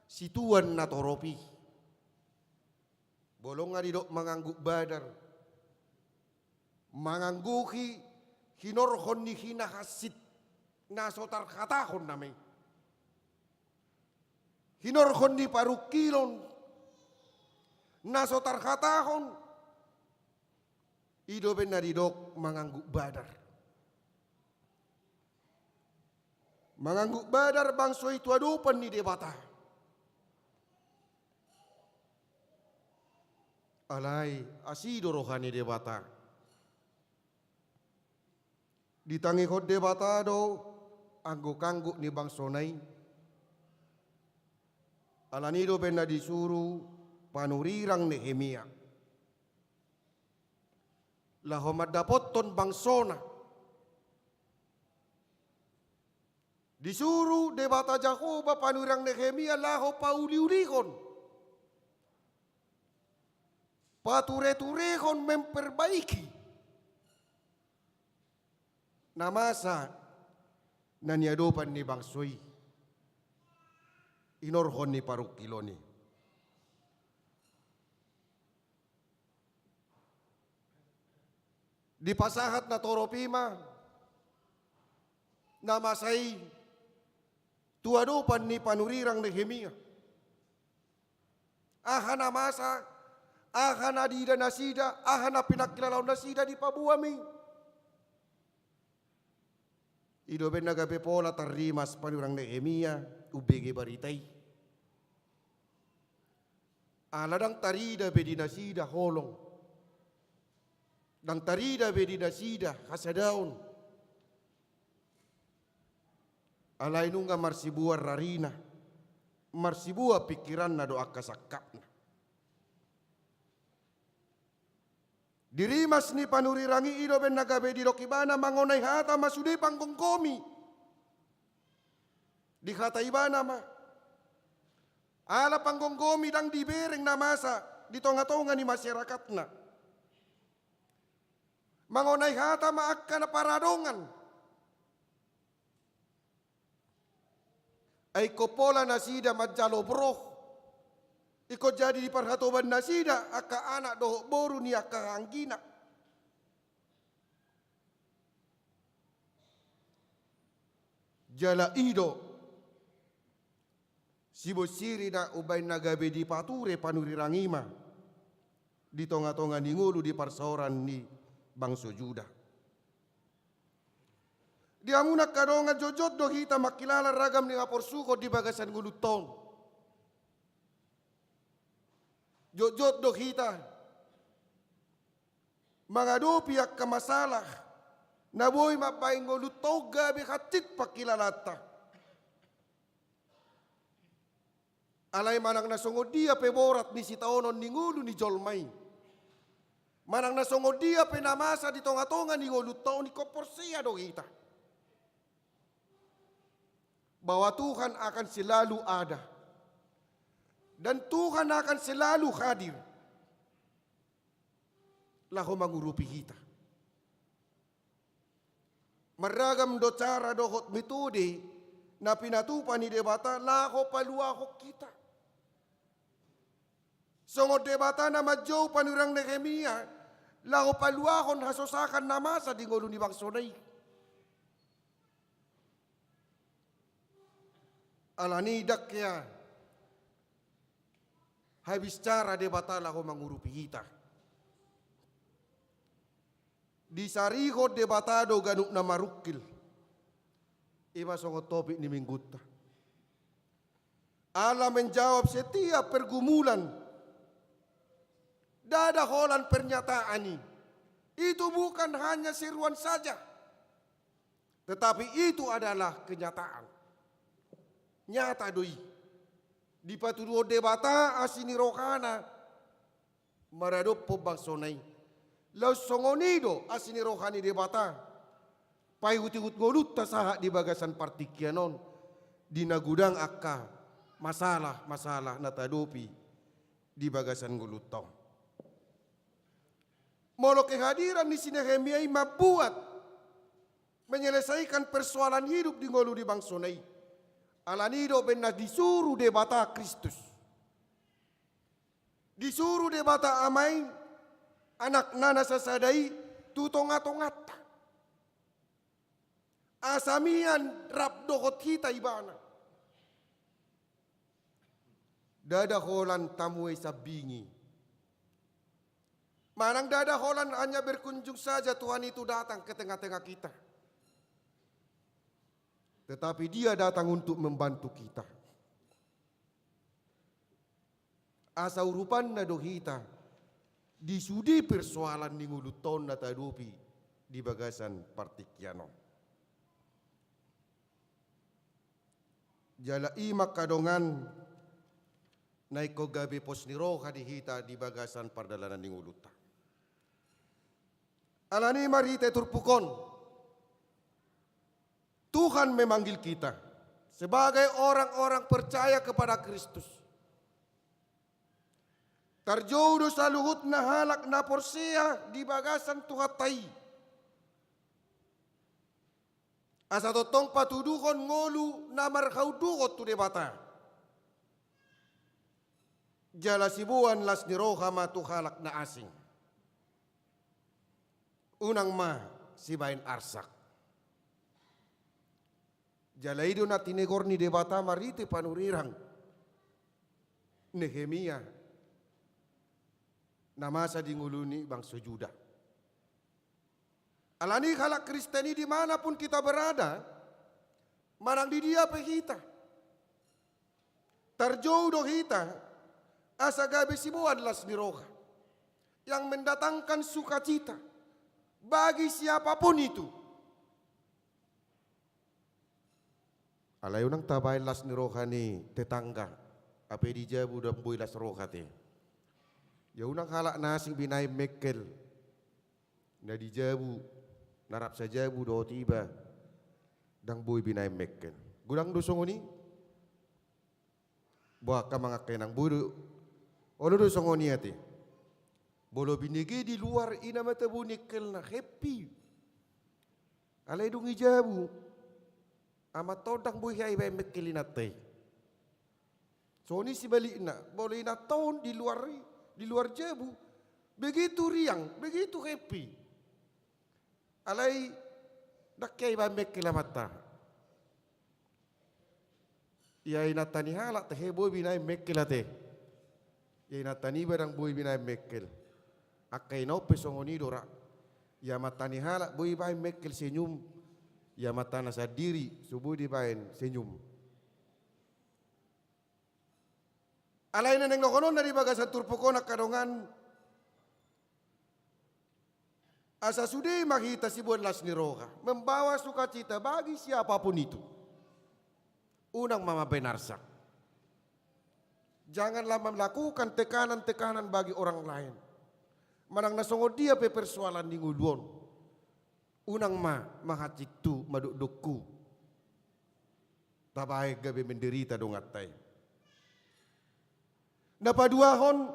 situan na torop i. Bolong nga didok mangangguk badar. Mangangguhi hinorhon ni hinahansit na so tarhatahon nama i. Hinorhon ni parungkilon na so tarhatahon, i do baen na didok mangangguk badar. Mangangguk badar bangso i tu adopan ni Debata. Alai asi do roha ni Debata. Ditangihon Debata do angguk-angguk ni bangsona i. Alani i do baen na disuru panurirang Nehemia laho mandapothon bangsona. Disuru Debata Jahowa panurirang Nehemia laho pauliulihon, patureturehon, memperbaiki na masa na niadopan ni bangso i hinorhon ni parungkilon i. Dipasahat na torop i ma na masa i tu adopan ni panurirang Nehemia. Aha na masa, aha na diida nasida, aha na pinangkilalaon nasida dipaboa ma i. I do baen na gabe pola tarrimas panurirang Nehemia umbege barita i. Ala ndang tarida be di nasida holong, ndang tarida be di nasida hasadaon. Alai nunga marsibuan rarina, marsibuan pingkiranna do angka sangkapna. Di rimas ni panurirang i, i do baen na gabe didok ibana, mangonai hata ma sude panggomgomi. Dihata ibana ma, ala panggomgomi ndang dibereng na masa di tongatonga ni masyarakatna. Mangonai hata ma angka na paradongan. Ai ingkon pola nasida manjalo borok, ingkon jadi di parhatoban nasida angka anak dohot boru ni angka anggina. Jala i do sibonsirina umbaen na gabe dipature panurirang i ma di tongatonga ni ngolu di parsaoran ni bangso Juda. Di hamu angka dongan, jotjot do hita mangkilala ragam ni haporsuhon di bagasan ngolunta on. Jotjot do hita mangadopi angka masalah na boi mambaen ngolunta on gabe hansit pangkilalaanta. Alai manang na songon dia pe borat ni sitaonon ni ngolu ni jolma i, manang na songon dia pe na masa di tongatonga ni ngolunta on, ingkon porsea do hita bahwa Tuhan akan selalu ada dan Tuhan akan selalu hadir laho mangurupi hita. Marragam do cara dohot metode na pinatupa ni Debata laho paluahon hita. Songon Debata na manjou panurirang Nehemia laho paluahon hasosahan na masa di ngolu ni bangsona i. Alani i ndang hea habis cara Debata laho mangurupi hita. Disarihon Debata do ganup na marungkil. I ma songon topik ni minggunta. Allah menjawab setiap pergumulan. Ndada holan pernyataan i. Itu bukan hanya seruan saja. Tetapi itu adalah kenyataan. Nyata do i. Dipatuduhon Debata asi ni rohana maradophon bangsona i. Laos songon i do asi ni roha ni Debata paihutihut ngolunta sahat di bagasan partingkian on, di na godang angka masalah-masalah na tahadopi di bagasan ngolunta on. Molo kehadiran ni si Nehemia i mambuat menyelesaikan persoalan hidup di ngolu ni bangsona i, alani i do umbahen na disuru Debata Kristus. Disuru Debata Ama i, Anakna na sasada i tu tonga-tonganta. Asa mian rap dohot hita Ibana. Ndada holan tamuai sambing i. Manang ndada holan hanya berkunjung saja Tuhan itu datang ke tengah-tengah kita. Tetapi Dia datang untuk membantu kita. Asa urupanna do hita di sude persoalan ni ngolunta on na tahadopi di bagasan partingkian on. Jala i ma angka dongan na ingkon gabe pos ni roha di hita di bagasan pardalanan ni ngolunta. Alani i marhite turpuk on, Tuhan memanggil kita sebagai orang-orang percaya kepada Kristus. Tarjou do saluhutna halak na porsea di bagasan Tuhanta i. Asa tongtong patuduhon ngolu na marhaunduhon tu Debata. Jala siboan las ni roha ma tu halak na asing. Unang ma sibaen arsak. Jala i do na tinegor ni Debata marhite panurirang Nehemia na masa di ngolu ni bangso Juda. Alani i halak Kristen i di mana pun kita berada, manang di dia pe hita, tarjou do hita asa gabe siboan las ni roha yang mendatangkan sukacita bagi siapa pun itu. Alai unang tabaen las ni roha ni tetangga, hape di jabu ndang boi las roha te. Ia unang halak na asing binaen mengkel. Na di jabu, na rap sajabu dohot iba, ndang boi binaen mengkel. Godang do songon i? Boha angka amang angka inang, boi do, olo do songon i ate. Molo binege di luar i na mata boi mengkelna, happy. Alai dung i jabu, amanta on ndang boi hea ibaen mengkel inanta i. Songon i sibalikna, molo inanta on di luar i, di luar jabu, begitu riang, begitu happy. Alai ndang hea ibaen mengkel amanta. Ia inanta ni halak tahe boi binaen mengkel ate. Ia inanta niba ndang boi binaen mengkel. Angka ina on pe songon i do ra. Ia amanta ni halak boi ibaen mengkel senyum. Ia amantana sandiri so boi dibaen senyum. Alai na naeng dohononna di bagasan turpuk on angka dongan, asa sude ma hita siboan las ni roha, membawa sukacita bagi siapa pun itu. Unang ma mambaen arsak. Janganlah melakukan tekanan-tekanan bagi orang lain. Manang na songon dia pe persoalan ni ngolu on. Unang ma manghasintau madokdokku. Tabaen gabe menderita donganta i. Na paduahon,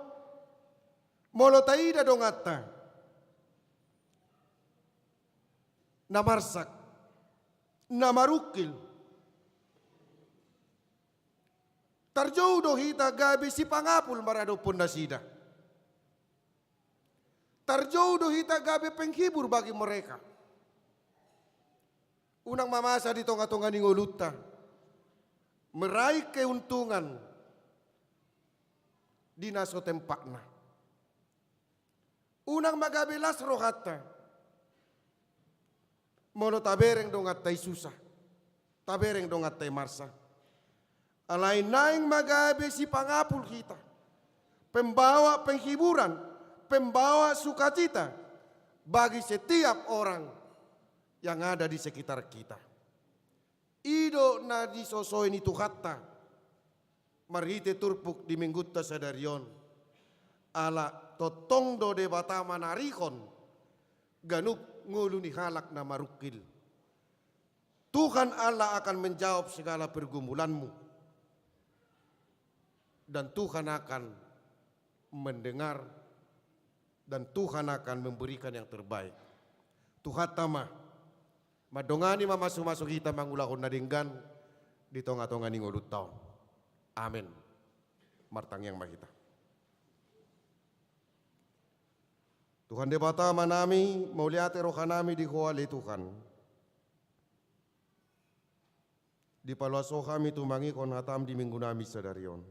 molo taida donganta na marsak, na marungkil, tarjou do hita gabe sipangapul maradophon nasida. Tarjou do hita gabe penghibur bagi mereka. Unang ma masa di tonga-tonga ni ngolunta meraih keuntungan di na so tempatna. Unang ma gabe las rohanta molo tabereng donganta i susah, tabereng donganta i marsak. Alai naeng ma gabe sipangapul hita, pembawa penghiburan, pembawa sukacita bagi setiap orang yang ada di sekitar kita. I do na disosoi ni Tuhanta marhite turpuk di Minggunta sadari on. Ala tongtong do Debata manarihon ganup ngolu ni halak na marungkil. Tuhan Allah akan menjawab segala pergumulanmu. dan Tuhan akan mendengar, dan Tuhan akan memberikan yang terbaik. Tuhanta ma mandongani, mamasu-masu hita mangulahon na denggan di tonga-tonga ni ngolunta on. Amen. Martangiang ma hita. Tuhan Debata Amanami, mauliate rohanami di Ho ale Tuhan. Dipaloas Ho hami tumangihon hataM di minggunami sadari on.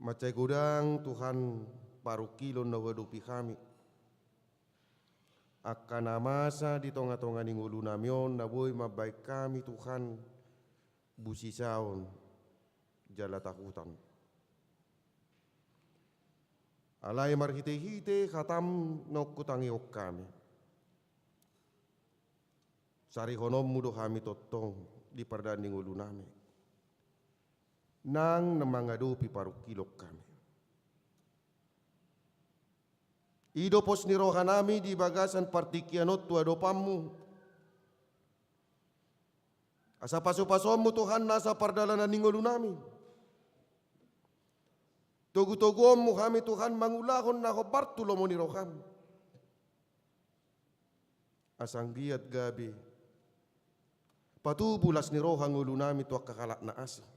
Mansai godang Tuhan parungkilon na huadopi hami. Angka na masa di tonga-tonga ni ngolunami on na boi mambahen hami Tuhan busisaon jala tahutan. Alai marhite-hite hataM naung hutangihon hami, sarihononMu do hami tongtong di pardalanan ni ngolunami. Nang na mangadopi parungkilon hami. I do pos ni rohanami di bagasan partingkian on tu adopanMu. Asa pasu-pasuonMu Tuhan nasa pardalanan ni ngolunami. Togu-toguonMu hami Tuhan mangulahon na hombar tu lomo ni rohaM. Asa anggiat gabe patubu las ni roha ngolunami tu angka halak na asing.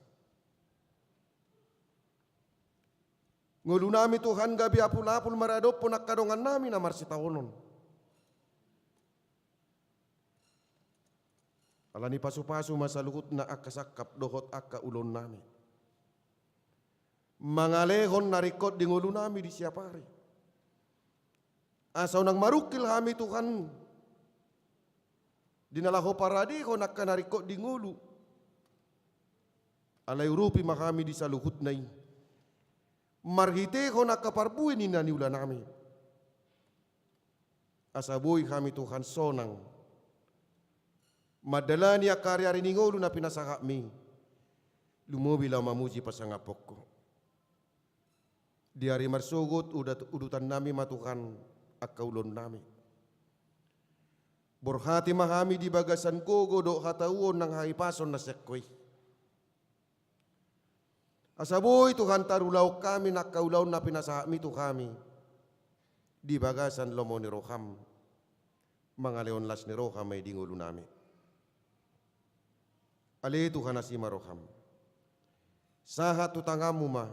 Ngolunami Tuhan gabe apul-apul maradophon angka dongannami na marsitaonon. Alani pasu-pasu ma saluhutna angka sangkap dohot angka ulaonnami. Mangalehon na ringkot di ngolunami di siap ari. Asa unang marungkil hami Tuhan di na laho paradehon angka na ringkot di ngolu. Alai urupi ma hami di saluhutna i marhitehon angka parbue ni na niulanami. Asa boi hami Tuhan sonang mandalani angka ari-ari ni ngolu na pinasahatmi. Lumobi laho mamuji pasangaphon Ho. Di ari marsogot uda-, udutannami ma Tuhan angka ulaonnami. Borhati ma hami di bagasan gogo dohot hatahuon nang hahipason na sian Ho i. Asa boi Tuhan tarulahon hami nang angka ulaon na pinasahatmi tu hami di bagasan lomo ni rohaM. Mangalehon las ni roha ma i di ngolunami. Ale Tuhan, asi ma rohaM. Sahat tu tanganMu ma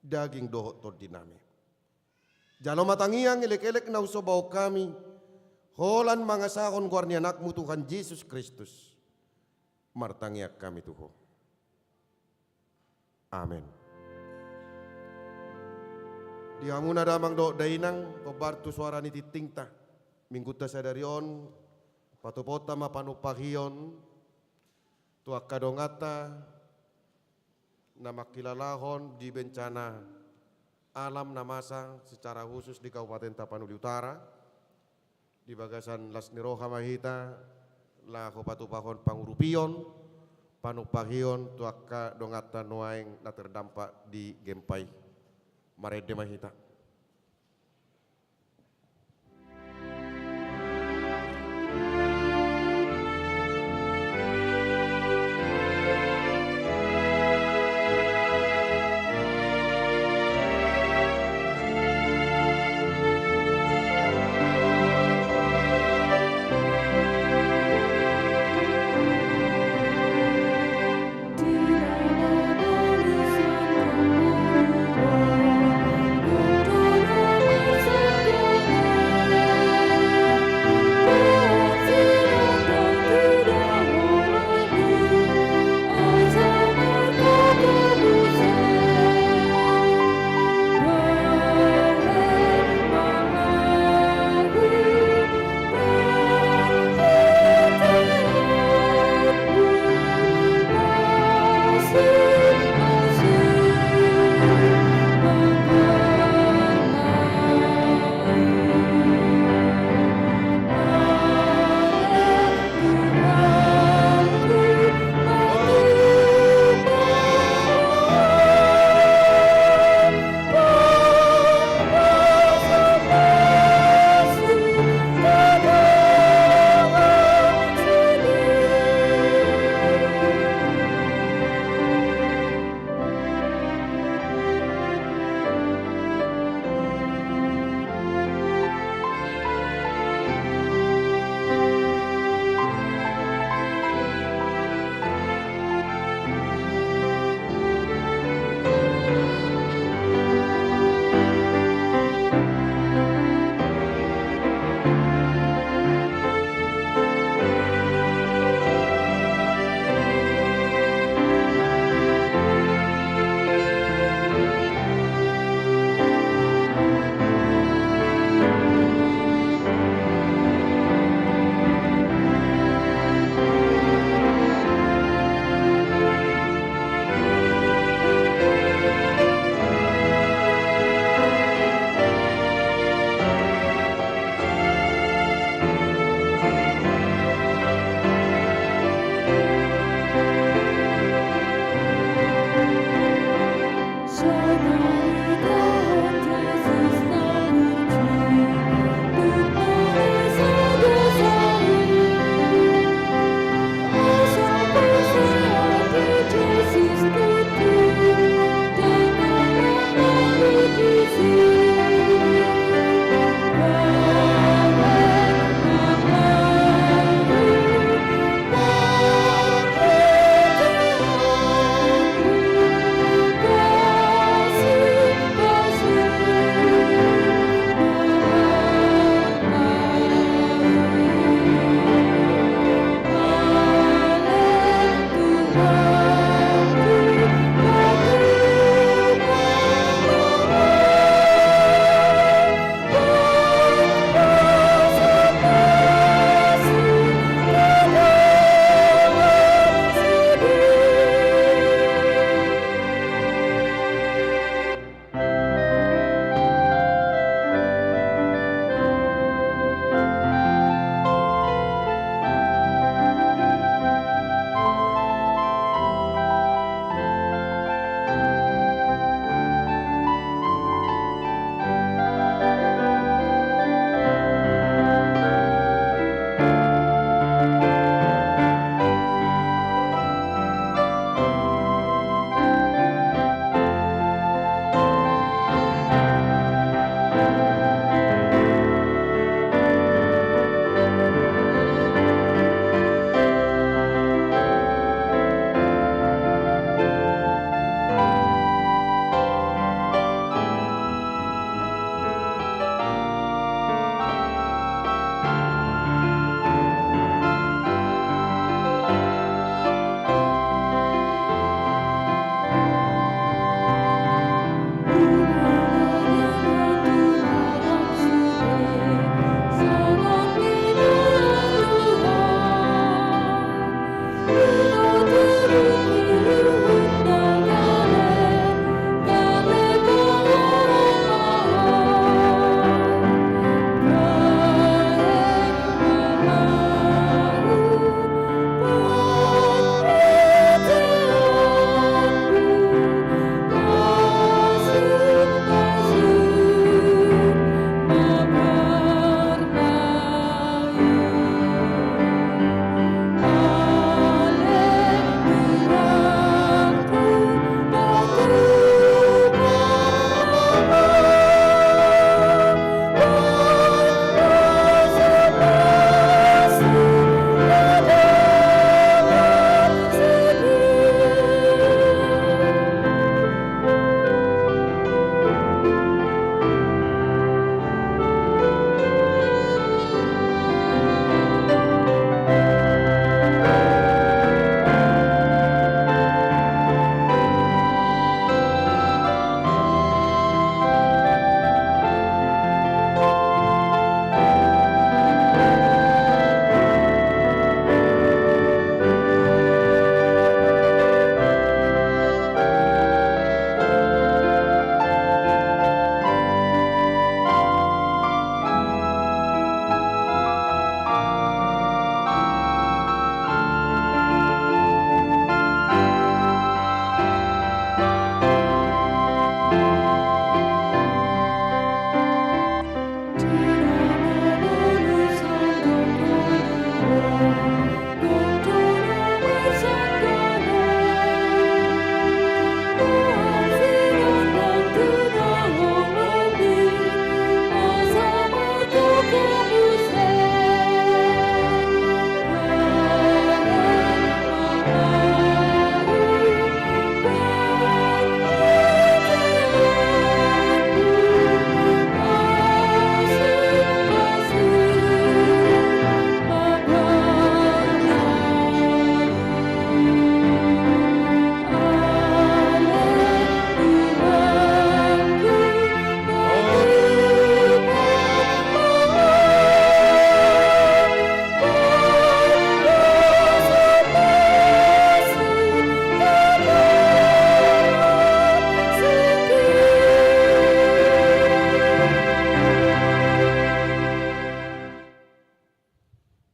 daging dohot tondinami. Jalo ma tangiang elek-elek na husomba hami, holan mangasahon goar ni AnakMu Tuhan Jesus Kristus. Martangiang hami tu Ho. Amen. Di hamuna damang dohot dainang, hombar tu soara ni tingtingta. Minggunta sadari on, patupaonta ma panumpahion tu angka donganta na mangkilalahon di bencana alam na masa secara khusus di Kabupaten Tapanuli Utara. Di bagasan las ni roha ma hita laho patupahon pangurupion, panumpahion tu angka donganta nuaeng na terdampak di gempa i. Marende ma hita.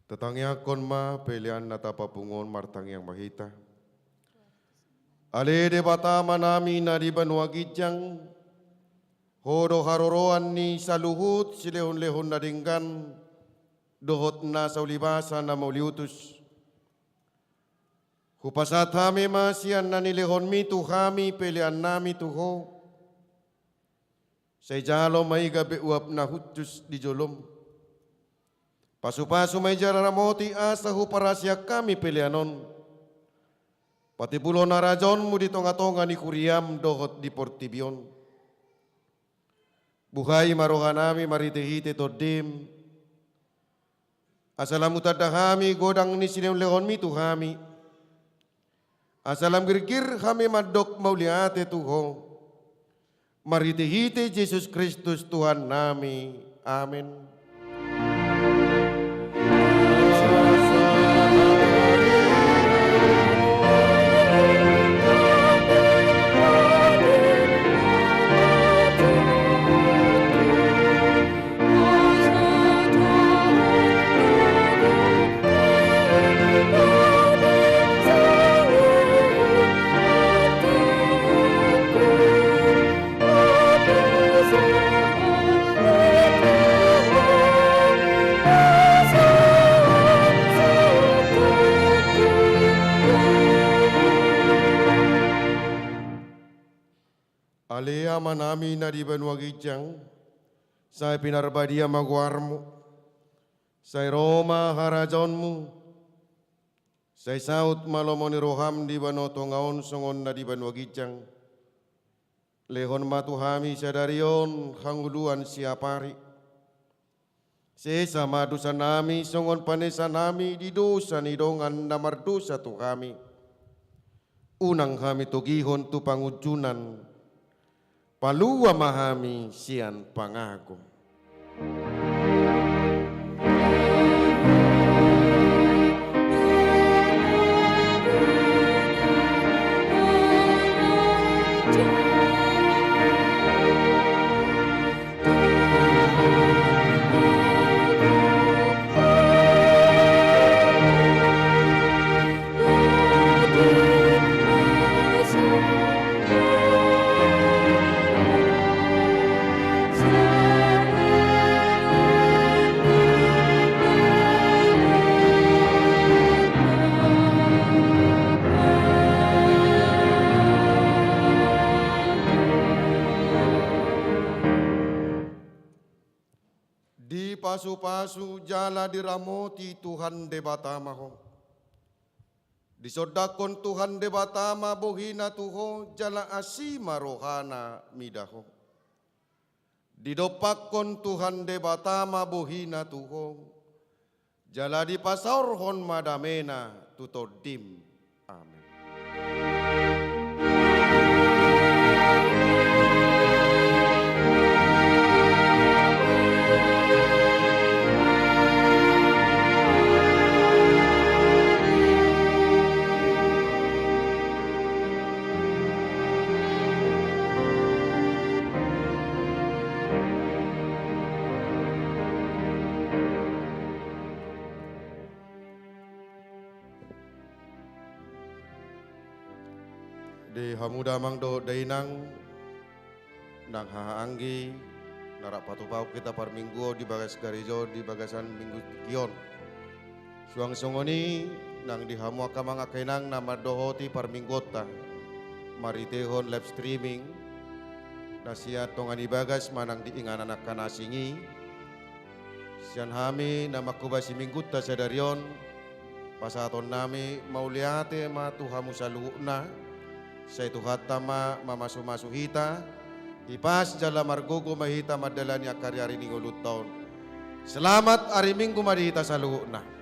Tatangiangkon ma pelean na tapapungu on, martangiang ma hita. Ale Debata Amanami na di banua ginjang, Ho do haroroan ni saluhut silehonlehon na denggan dohot nasa ulibasa na mauliutus. Hupasahat hami ma sian na nilehonmi tu hami peleannami tu Ho. Sai jalo ma i gabe uap na hushus di jolom. Pasupasu ma i jala ramoti asa huparhaseang hami pelean on, patimbulhon harajaonmu di tongatonga ni kuriam dohot di portibi on. Buhai ma rohanami marhitehite Tondim, asa lam hutanda hami godang ni silehonlehonmi tu hami, asa lam girgir hami mandok mauliate tu Ho, marhitehite Jesus Kristus Tuhannami. Amen. Ale Amanami na di banua ginjang, sai pinarbadia ma goarmu, sai ro ma harajaonmu, sai saut ma lomo ni roham di banua tonga on songon na di banua ginjang. Lehon ma tu hami sadari on hangoluan siapari. Sesa ma dosanami songon panesanami di dosa ni dongan na mardosa tu hami. Unang hami togihon tu pangunjunan. Palua ma hami sian pangago. Dipasupasu jala diramoti Tuhan Debata ma ho. Disondangkon Tuhan Debata ma bohina tu ho jala asi ma rohana mida ho. Didompakkon Tuhan Debata ma bohina tu ho, jala dipasaorhon ma damena tu tondim. Amen. Di hamu damang dohot dainang, nang hahaanggi, na rap patupahon hita parmingguon di bagas gareja on di bagasan minggu tingki on. Suang songon i nang di hamu angka amang angka inang na mandohoti parmingguonta marhitehon live streaming, na sian tonga ni bagas manang di inganan angka na asing i. Sian hami na manghobasi minggunta sadari on, pasahatonnami mauliate ma tu hamu saluhutna. Sai Tuhanta ma mamasumasu hita, hipas jala margogo ma hita mandalani angka ariari ni ngolunta on. Selamat ari Minggu ma di hita saluhutna.